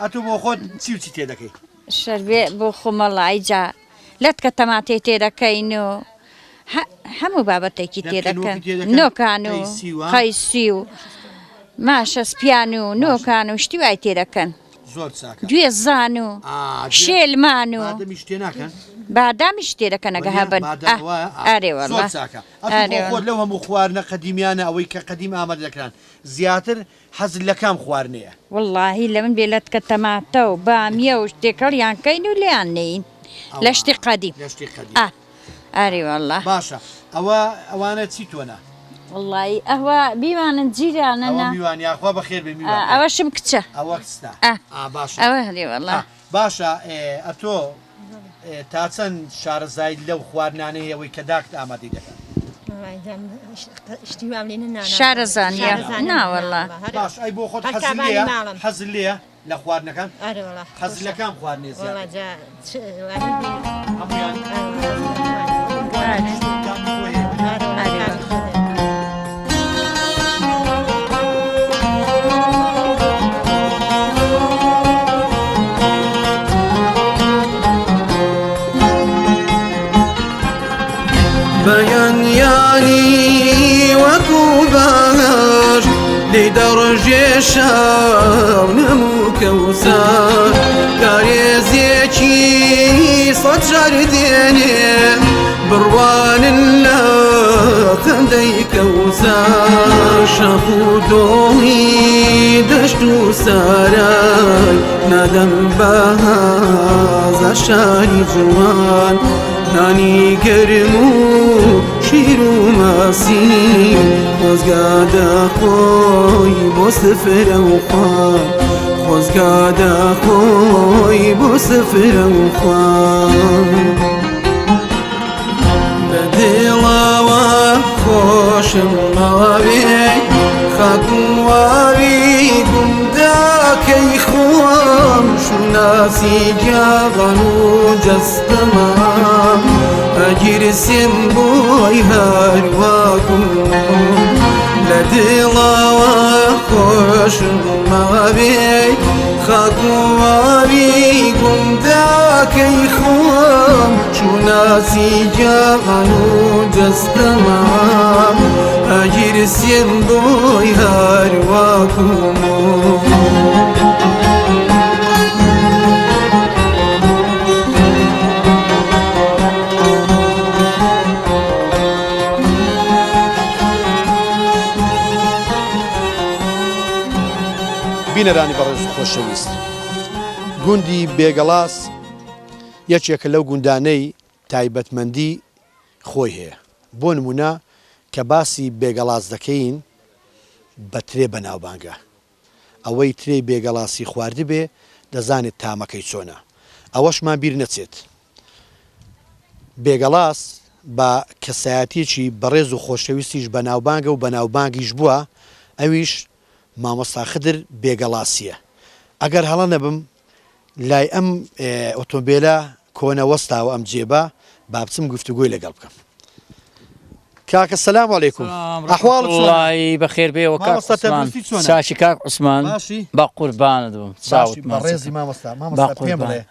ئەتوو بۆ خۆت چی و چی تێ دەکەی؟ شەربێ بۆ خۆم وەڵایی جا لەتکە تەماتەی تێ دەکەین و هەموو بابەتێکی تێ لەتکە دەکەن نۆکی تێ دەکەن؟ نۆکان و قەیسی و ها؟ قەیسی و ماشە سپیان و نۆکان و شتی وای تێ دەکەن. زۆر چاکە. گوێزان و ئا گوێ شێلمان و. بادەمیش تێ ناکەن؟ بادامیش تێ دەکەن ئەگە وەنیە؟ هەبن. بادەم ئا وایە؟ ئا ئارێ زۆر وەڵا. چاکە. ئەتوو ئارێ بۆ خۆت وەڵا. لەو هەموو خواردنە قەدیمیانە ئەوەی کە قەدیم ئامادە دەکران زیاتر حەزت لە کام خواردنەیە؟ وەڵاهی لە من بێ لەتکە تەماتە و بامیە و تێکەڵیان کەین و لێیان نێین لە ئەوە شتی قەدیم. لە شتی قەدیم. ئا ئارێ وەڵا. باشە ئەوە ئەوانە چی تۆنە؟ وەڵایی ئەوە بیوانن جیرانە ئەوە نا. میوان یاخوا بەخێر بێ میوان. ئێ ئەوەشم کچە. ئەوە کچتە. ئا ئا باشە. ئەوە ئەرێ وەڵا. ئا باشە ئێ ئەتۆ تا چەند شارەزایت لەو خواردنانەی ئەوەی کە داکت ئامادەی دەکات؟ شارەزا نییە نا وەڵا. باش ئەی بۆ خۆت حەزت لێیە حەزت لێیە لە خواردنەکان؟ حەزت لە کام خواردنێ زیاتر؟ هەموویان؟ بەیانیانی وەکو باش لێی دەڕژێ شەونم و کەوسەر کارێزێکی سەد جار دێنێ بڕوانن لە خەندەی کەوسەر شاخ و دۆڵی دەشت و سارای نادەم بە هەزار شاری جوان نانی گەرم و شیر و ماسی خۆزگا دەخۆی بۆ سفرە و خوان خۆزگا دەخۆی بۆ سفرە و خوان لە دڵەوە خۆشم ماوێ خاک و واوی گوندەکەی خۆم شوناسی گیاغان و جەستەمە ئەگیرسێم بۆی هەرواکم لە دڵەوە خۆشم ماوێ خاک و واوی گوندەکەی خۆم شوناسی گیان و جەستەمە ئەگیرسێم بۆی هەرواکم بینەرانی بەڕێز و خۆشەویست گوندی بێگەڵاس یەکێکە لەو گوندانەی تایبەتمەندی خۆی هەیە بۆ نمونە کە باسی بێگەڵاس دەکەین بە ترێ بەناوبانگە ئەوەی ترێی بێگەڵاسی خواردبێ دەزانێت تامەکەی چۆنە ئەوەشمان بیر نەچێت بێگەڵاس بە کەسایەتیەکی بەڕێز و خۆشەویستیش بەناوبانگە و بەناوبانگیش بووە ئەویش مامۆستا خدر بێگەڵاسیە ئەگەر هەڵە نەبم لای ئەم ئۆتۆمبێلە کۆنە وەستاوە ئەم جێبە با بچم گفتوگۆی لەگەڵ بکەم کاکە سلام علیکم ئەحواڵت چۆنە؟ وڵی بەخێر بێەوە کاک مامۆستا عوسمان تەندروستی چۆنە؟ چاکی کاک عوسمان باشی؟ بە قوربانت بم باشی چاوت ماچ بەڕێزی دەکەم مامۆستا بە مامۆستا پێم قوربان بڵێ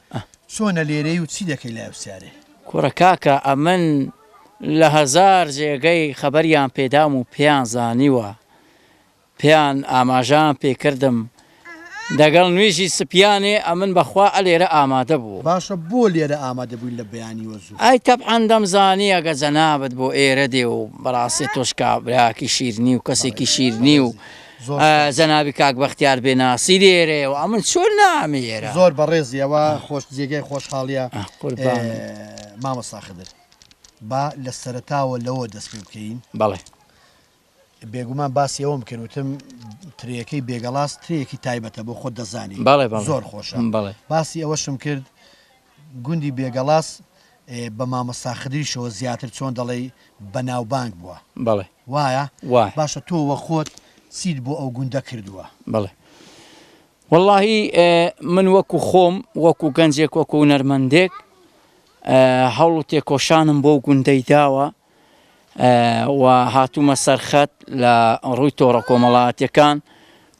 چۆنە لێرەی و چی دەکەی لای ئەو سیارەیە؟ کوڕە کاکە ئەمن لە هەزار جێگەی خەبەریان پێدام و پێیان زانیوە پێیان ئاماژەیان پێ کردم دەگەڵ نویژی سپیانێ ئەمن بەخوا ئەلێرە ئامادە بووم. باشە بۆ لێرە ئامادە بووی لە بەیانیوە زوو؟ ئەی تەبعەن دەمزانی ئەگە جەنابت بۆ ئێرە دێ و بەڕاستی تۆش کابرایەکی شیرنی و کەسێکی شیرنی و جەنابی کاک بەختیار بێناسی لێرەیە و ئەمن چۆن نامێ ئێرە. زۆر بەڕێزی ئەوە خۆش جێگای خۆشحاڵیە مامۆستا خدر با لە سەرەتاوە لەوە دەست پێ بکەین. بەڵێ. بێگومان باسی ئەوەم کرد وتم ترێیەکەی بێگەڵاس ترێیەکی تایبەتە بۆ خۆت دەزانی بەڵێ بەڵێ زۆر خۆشە بەڵێ باسی ئەوەشم کرد گوندی بێگەڵاس بە مامۆستا خدریشەوە زیاتر چۆن دەڵێی بەناوبانگ بووە بەڵێ وایە وایە باشە تۆ وە خۆت چیت بۆ ئەو گوندە کردووە؟ بەڵێ وەڵاهی من وەکو خۆم وەکو گەنجێک وەکو هونەرمەندێک هەوڵ و تێکۆشانم بۆ گوندەی داوە و هاتوومە سەر خەت لە ڕووی تۆڕە کۆمەڵایەتیەکان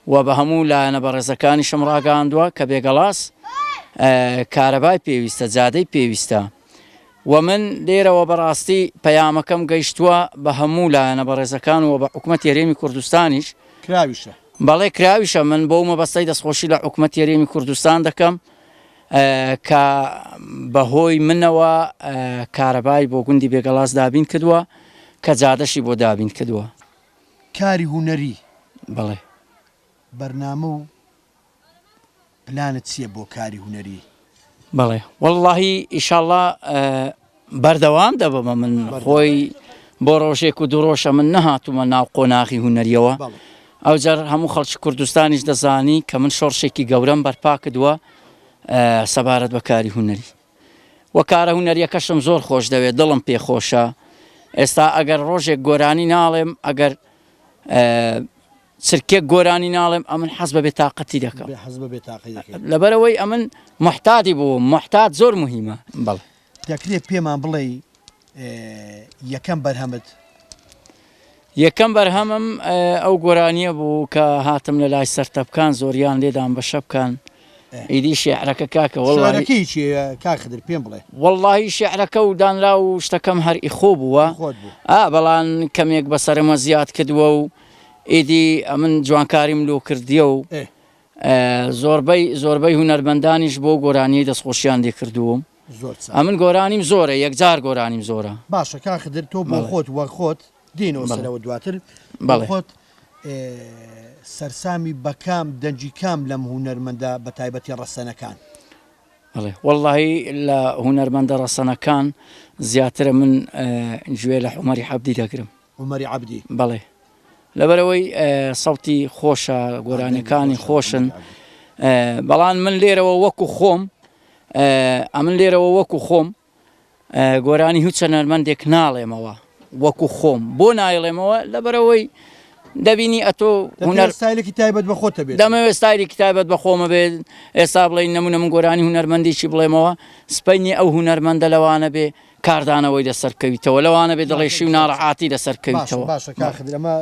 و بە هەموو لایەنە بەڕێزەکانیشم ڕاگەاندووە کە بێگەڵاس کارەبای پێویستە جادەی پێویستە و من لێرەوە بەڕاستی پەیامەکەم گەیشتووە بە هەموو لایەنە بەڕێزەکان و بە حکومەتی هەرێمی کوردستانیش کراویشە بەڵێ کراویشە من بۆ مەبەستەی دەستخۆشی لە حکومەتی هەرێمی کوردستان دەکەم کە بەهۆی منەوە کارەبای بۆ گوندی بێگەڵاس دابین کردووە کە جادەشی بۆ دابین کردووە. کاری هونەری. بەڵێ. بەرنامە و پلانت چییە بۆ کاری هونەری؟ بەڵێ وەڵڵاهی ئیشاڵڵا بەردەوام دەبم من خۆی بۆ ڕۆژێک و دوو ڕۆژە من نەهاتوومە ناو قۆناغی هونەریەوە ئەوجار هەموو خەڵکی کوردستانیش دەزانی کە من شۆڕشێکی گەورەم بەرپا کردووە سەبارەت بە کاری هونەری و کارە هونەریەکەشم زۆر خۆش دەوێت دڵم پێ خۆشە ئێستا ئەگەر ڕۆژێک گۆرانی ناڵێم ئەگەر چرکێک گۆرانی ناڵێم ئەمن حەز بە بێتاقەتی دەکەم حەز بە بێتاقی دەکەی لەبەرئەوەی ئەمن موحتادی بووم موحتاد زۆر موهیمە بەڵێ. دەکرێ پێمان بڵێی یەکەم بەرهەمت؟ یەکەم بەرهەمم ئەو گۆرانیە بوو کە هاتم لە لای سەرتەپکان زۆریان لێدام بە شەپکان. ئیدی شێعرەکە کاکە وەڵڵاهی. شعرەکەی چیە کاک خدر پێم بڵێ. وەڵڵاهی شێعرەکە و دانراو و شتەکەم هەر ئی خۆ بووە ئی خۆت بوو. ئا بەڵام کەمێک بەسەرمە زیاد کردووە و ئیدی ئەمن جوانکاریم لۆ کردیە و ئێ. زۆربەی زۆربەی هونەرمەندانیش بۆ گۆرانیەی دەستخۆشیان لێ کردووم. زۆر چاک. ئەمن گۆرانیم زۆرە یەکجار گۆرانیم زۆرە. باشە کاک خدر تۆ بۆ بەڵێ. خۆت وەک خۆت دێینەوە بەڵێ. سەرەوە دواتر بۆ بەڵێ. خۆت سەرسامی بە کام دەنگی کام لەم هونەرمەندە بە تایبەتی ڕەسەنەکان؟ بەڵێ وەڵڵاهی لە هونەرمەندە ڕەسەنەکان زیاترە من گوێ لە عومەری عەبدی دەگرم. عومەری عەبدی؟ بەڵێ لەبەرئەوەی سەوتی خۆشە گۆرانیەکانی خۆشن بەڵام من لێرەوە وەکو خۆم ئەمن لێرەوە وەکو خۆم گۆرانی هیچ هونەرمەندێک ناڵێمەوە وەکو خۆم بۆ نایڵێمەوە لەبەرەوەی دەبینی ئەتۆ هونەر ستایلێکی تایبەت بە خۆتە بێت دەمەوێت ستایلێکی تایبەت بە خۆمە بێت ئێستا بڵێن نمونە من گۆرانی هونەرمەندێکی بڵێمەوە سپەینی ئەو هونەرمەندە لەوانە بێ کاردانەوەی لەسەر بکەویتەوە لەوانە بێ دڵێشی و ناڕەحاتی لەسەر بکەویتەوە باشە کاک خدر ئەمە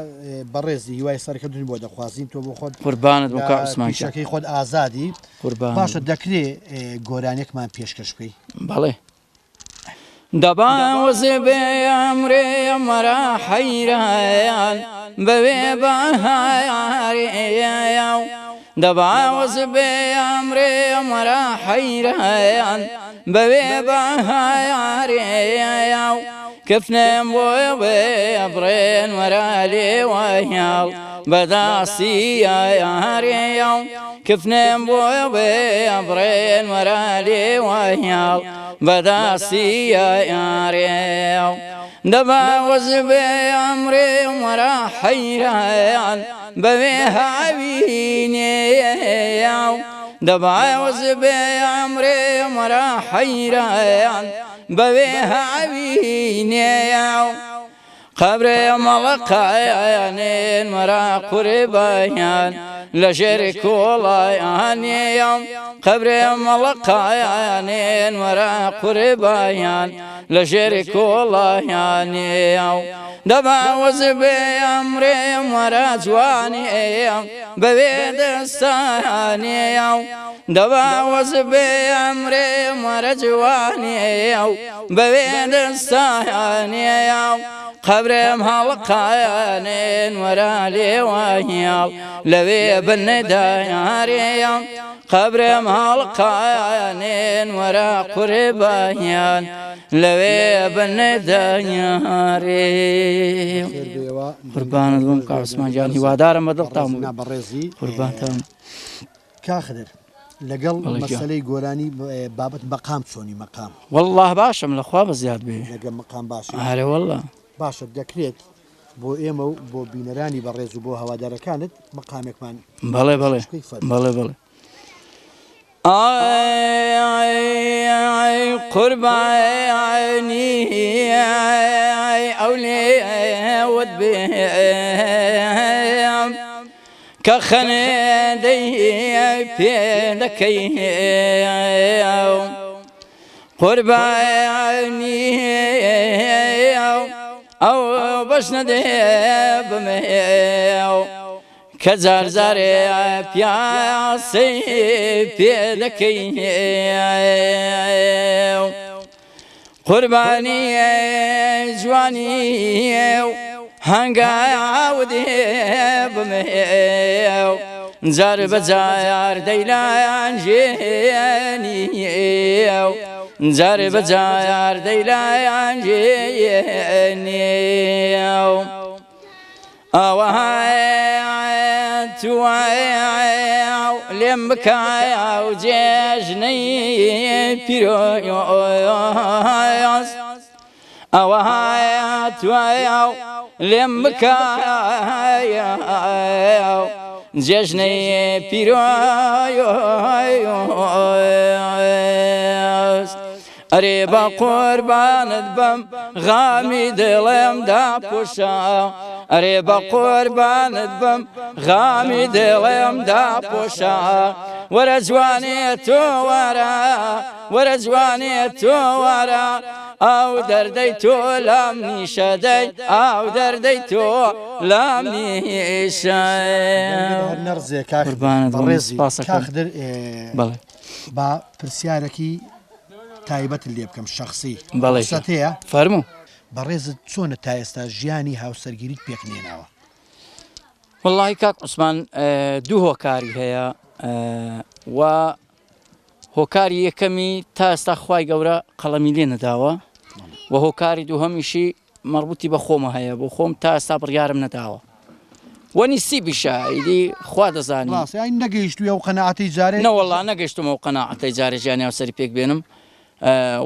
بەڕێزی هیوای سەرکەوتن بۆ دەخوازین تۆ بۆ خۆت قوربانت بم کاک عوسمان گیان. پیشەکەی خۆت ئازادی قوربانت باشە دەکرێ گۆرانیەکمان پێشکەش بکەی؟ بەڵێ. دەبا وەزێ بێ ئەمرێ مەرا حەیران بەوێ بەهارێ دەبا وەزێ بێ ئەمرێ مەرا حەیران بەوێ بەهارێ کفنم بۆ بێ بڕێن وەرا لێوەیاڵ بەداسی یارێ کفنم بۆ بێ بڕێن وەرا لێوەیاڵ بەداسی یارێ دەبا وەزبێ ئەمرێ وەرا حەیران بەوێ هاوینێ دەبا وەزبێ ئەمرێ وەرا حەیران بەوێ هاوینێ قەبرێ مەڵقایانێن وەرا قوربانیان لە ژێر کۆڵایانێم قەبرێ مەڵقایانێن وەرا قوربانیان لە ژێر کۆڵایانێم دەبا وەزبێ ئەمرێم وەرا جوانێم بەوێ دەستانێم دەبا وەزبێ ئەمرێم وەرە جوانێم بەوێ دەستانێم قەبرێم هەڵقایانێن وەرا لێوانیاڵ لەوێ بنەدایارێم قەبرێم هەڵقایانێن وەرا قوربانیان لەوێ بنەدایارێ. قوربانت بم کاک عوسمان گیان هیوادارم بە دڵتان بوو. بەڕێزی قوربانتان. کاک خدر لەگەڵ مەسەلەی گۆرانی بابەت مەقام چۆنی مەقام؟ وەڵڵا باشم لە خوا بەزیاد بێ. لەگەڵ مەقام باشی؟ ئەرێ وەڵڵا. باشە دەکرێت بۆ ئێمە و بۆ بینەرانی بەڕێز و بۆ هەوادارەکانت مەقامێکمان بەڵێ بەڵێ بەڵێ بەڵێ. ئای ئای قوربانی ئەو لێوت بێ کە خەنێدەی پێ دەکەی قوربانی ئەو بەش نەدێ بمێ کە جار جارێ پیاسەی پێ دەکەی قوربانی جوانی و هەنگاو دێ بمێ جار بە جار دەیلایان ژێنی جار بە جار دەیلایان ژێنی ئاوەها لێم بکە و جێژنەی پیرۆز ئەوەها لێم بکە جێژنەی پیرۆز ئەرێ بە قوربانت بم غامی دڵم داپۆشە ئەرێ بە قوربانت بم غامی دڵم داپۆشە وەرە جوانێ تۆ وەرە وەرە جوانێ تۆ وەرە. ئەو دەردەی تۆ لام نیشە دەی ئەو دەردەی تۆ لام نیشە. هەر نەڕزێ کاک قوربانت بم بەڕێزی سپاسەکەم. کاک خدر بەڵێ. با پرسیارەکی تایبەتت لێ بکەم شەخسی بەڵێ ڕوخسەت هەیە؟ فەرموو. بەڕێزت چۆنە تا ئێستا ژیانی هاوسەرگیریت پێک نێناوە؟ وەڵاهی کاک عوسمان دوو هۆکاری هەیە و هۆکاری یەکەمی تا ئێستا خوای گەورە قەڵەمی لێ نەداوە و هۆکاری دووهەمیشی مەڕبوتی بە خۆمە هەیە بۆ خۆم تا ئێستا بڕیارم نەداوە وەنی سیبیشە ئیدی خوا دەزانی ڕاستە یانی نەگەیشتووی ئەو قەناعەتەی جارێ نەوەڵا نەگەیشتوومە ئەو قەناعەتەی جارێ ژیانی هاوسەری پێک بێنم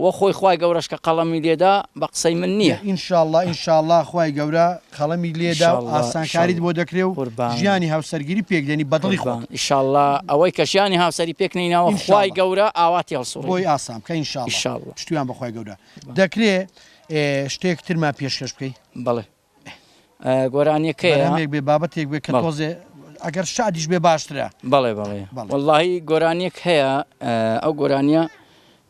وە خۆی خوای گەورەش کە قەڵەمی لێدا بە قسەی من نیە. ان شاءاللە ان شاءاللە خوای گەورە قەڵەمی لێدا و ئاسانکاریت بۆ دەکرێ و ژیانی هاوسەرگیری پێک دێنی بە دڵی خۆت. ان شاءاللە ئەوەی کە ژیانی هاوسەری پێک نەیناوە خوای گەورە ئاواتی هەڵسوڕێنێ. بۆی ئاسان بکە ان شاءاللە پشتیوان بە خوای گەورە. دەکرێ شتێک ترمان پێشکەش بکەی؟ بەڵێ. گۆرانیەکەیە بەرهەمێک بێ بابەتێک بێ کە تۆزێ ئەگەر شادیش بێ باشترە. بەڵێ بەڵێ وەڵڵاهی گۆرانیەک هەیە ئەو گۆرانیە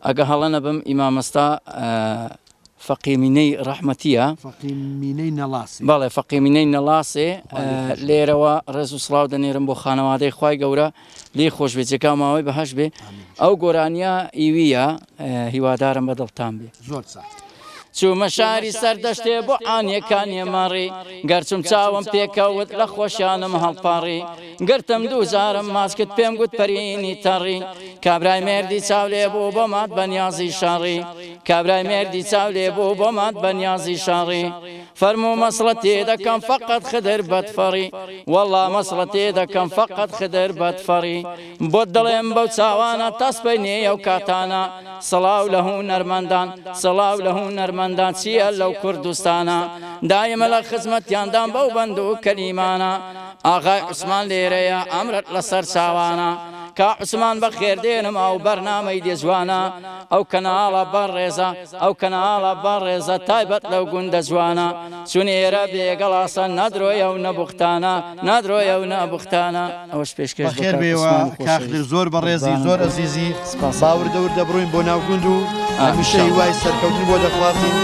ئەگە هەڵە نەبم ئیمامەستا فەقێ مینەی ڕەحمەتیە فەقێ مینەی نەڵاسێ بەڵێ فەقێ مینەی نەڵاسێ لێرەوە ڕێز و سڵاو دەنێرم بۆ خانەوادەی خوای گەورە لێی خۆش بێ جێگا ماوەی بەهەشت بێ ئەو گۆرانیە ئیویە هیوادارم بە دڵتان بێ. زۆر چاک. چوومە شاری سەردەشتێ بۆ عانیەکانی مەڕی گەرچوم چاوم پێکەوت لە خۆشیانم هەڵپەڕی گرتم دووجارم ماچ کرد پێم گوت پەرینی تەڕی کابرای مێردی چاو لێ بوو بۆ مات بە نیازی شەڕی کابرای مێردی چاو لێ بوو بۆ مات بە نیازی شەڕی فەرموو مەسڵەتێ دەکەم فەقەت خدر بەدفەڕی وەڵا مەسڵەتێ دەکەم فەقەت خدر بەدفەڕی بۆت دەڵێم بەو چاوانە تا سبەینێ ئەو کاتانە سڵاو لە هونەرمەندان سڵاو لە هونەرمەندان چییە لەو کوردستانە دایمە لە خزمەتیاندام بەو بەند و کەلیمانە ئاغای عوسمان لێرەیە ئەمرت لەسەر چاوانە کا عوسمان بەخێر دێنم ئەو بەرنامەی دێ جوانە ئەو کەناڵە بەڕێزە ئەو کەناڵە بەڕێزە تایبەت لەو گوندە جوانە چون ئێرە بێ گەڵاسە نە درۆیە و نە بوختانە نە درۆیە و نە بوختانە ئەوەش پێشکێش بۆ بەخێر کاک بێیەوە عوسمانی کاک خۆشەویست خدر زۆر بەڕێزی قوربانت زۆر بم ئەزیزی سپاس با وردە وردە بڕۆین بۆ ناو گوند و هەمیشە ئینشاڵڵا. هیوای سەرکەوتن بۆ دەخوازین.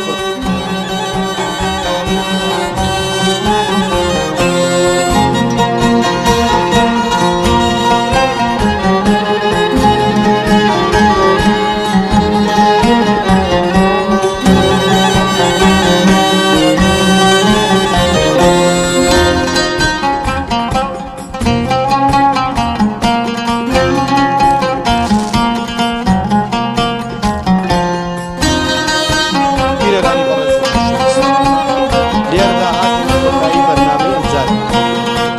بینەرانی بەڕێز و خۆشەویست لێرەدا هاتینە کۆتایی بەرنامەی ئەمجارەمان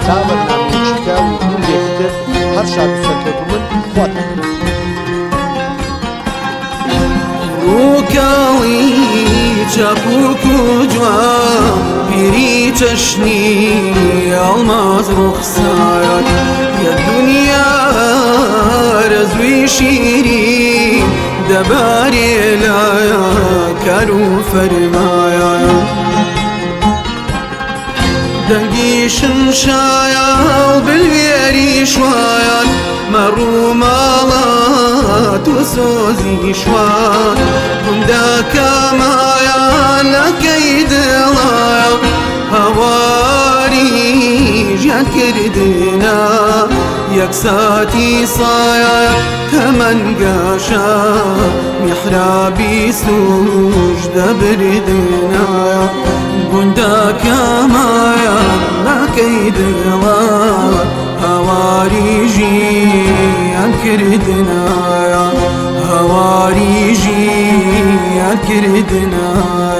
تا بەرنامەیەکی کە و گوندێکی تر هەر شاد و سەرکەوتوو بن خواتان لەگەڵ. ڕووکاڵی چەپوک و جوان پیری چەشنی ئەڵماس ڕوخسارت یە دنیا رەزوی شیرین دەبارێ لە کار و فەرمایە دەنگی شمشایە و بلوێری شوایان مەڕ و ماڵات و سۆزی شوان گوندەکەمایان لەکەی دڵایە هاواری ژیان کردنە یەک ساتی سایە تەمەن گەشە میحرابی سوژدە بردنە گوندەکەمایە ناکەی دڵە هاواری ژیان کردنایە هاواری ژیان کردنایە.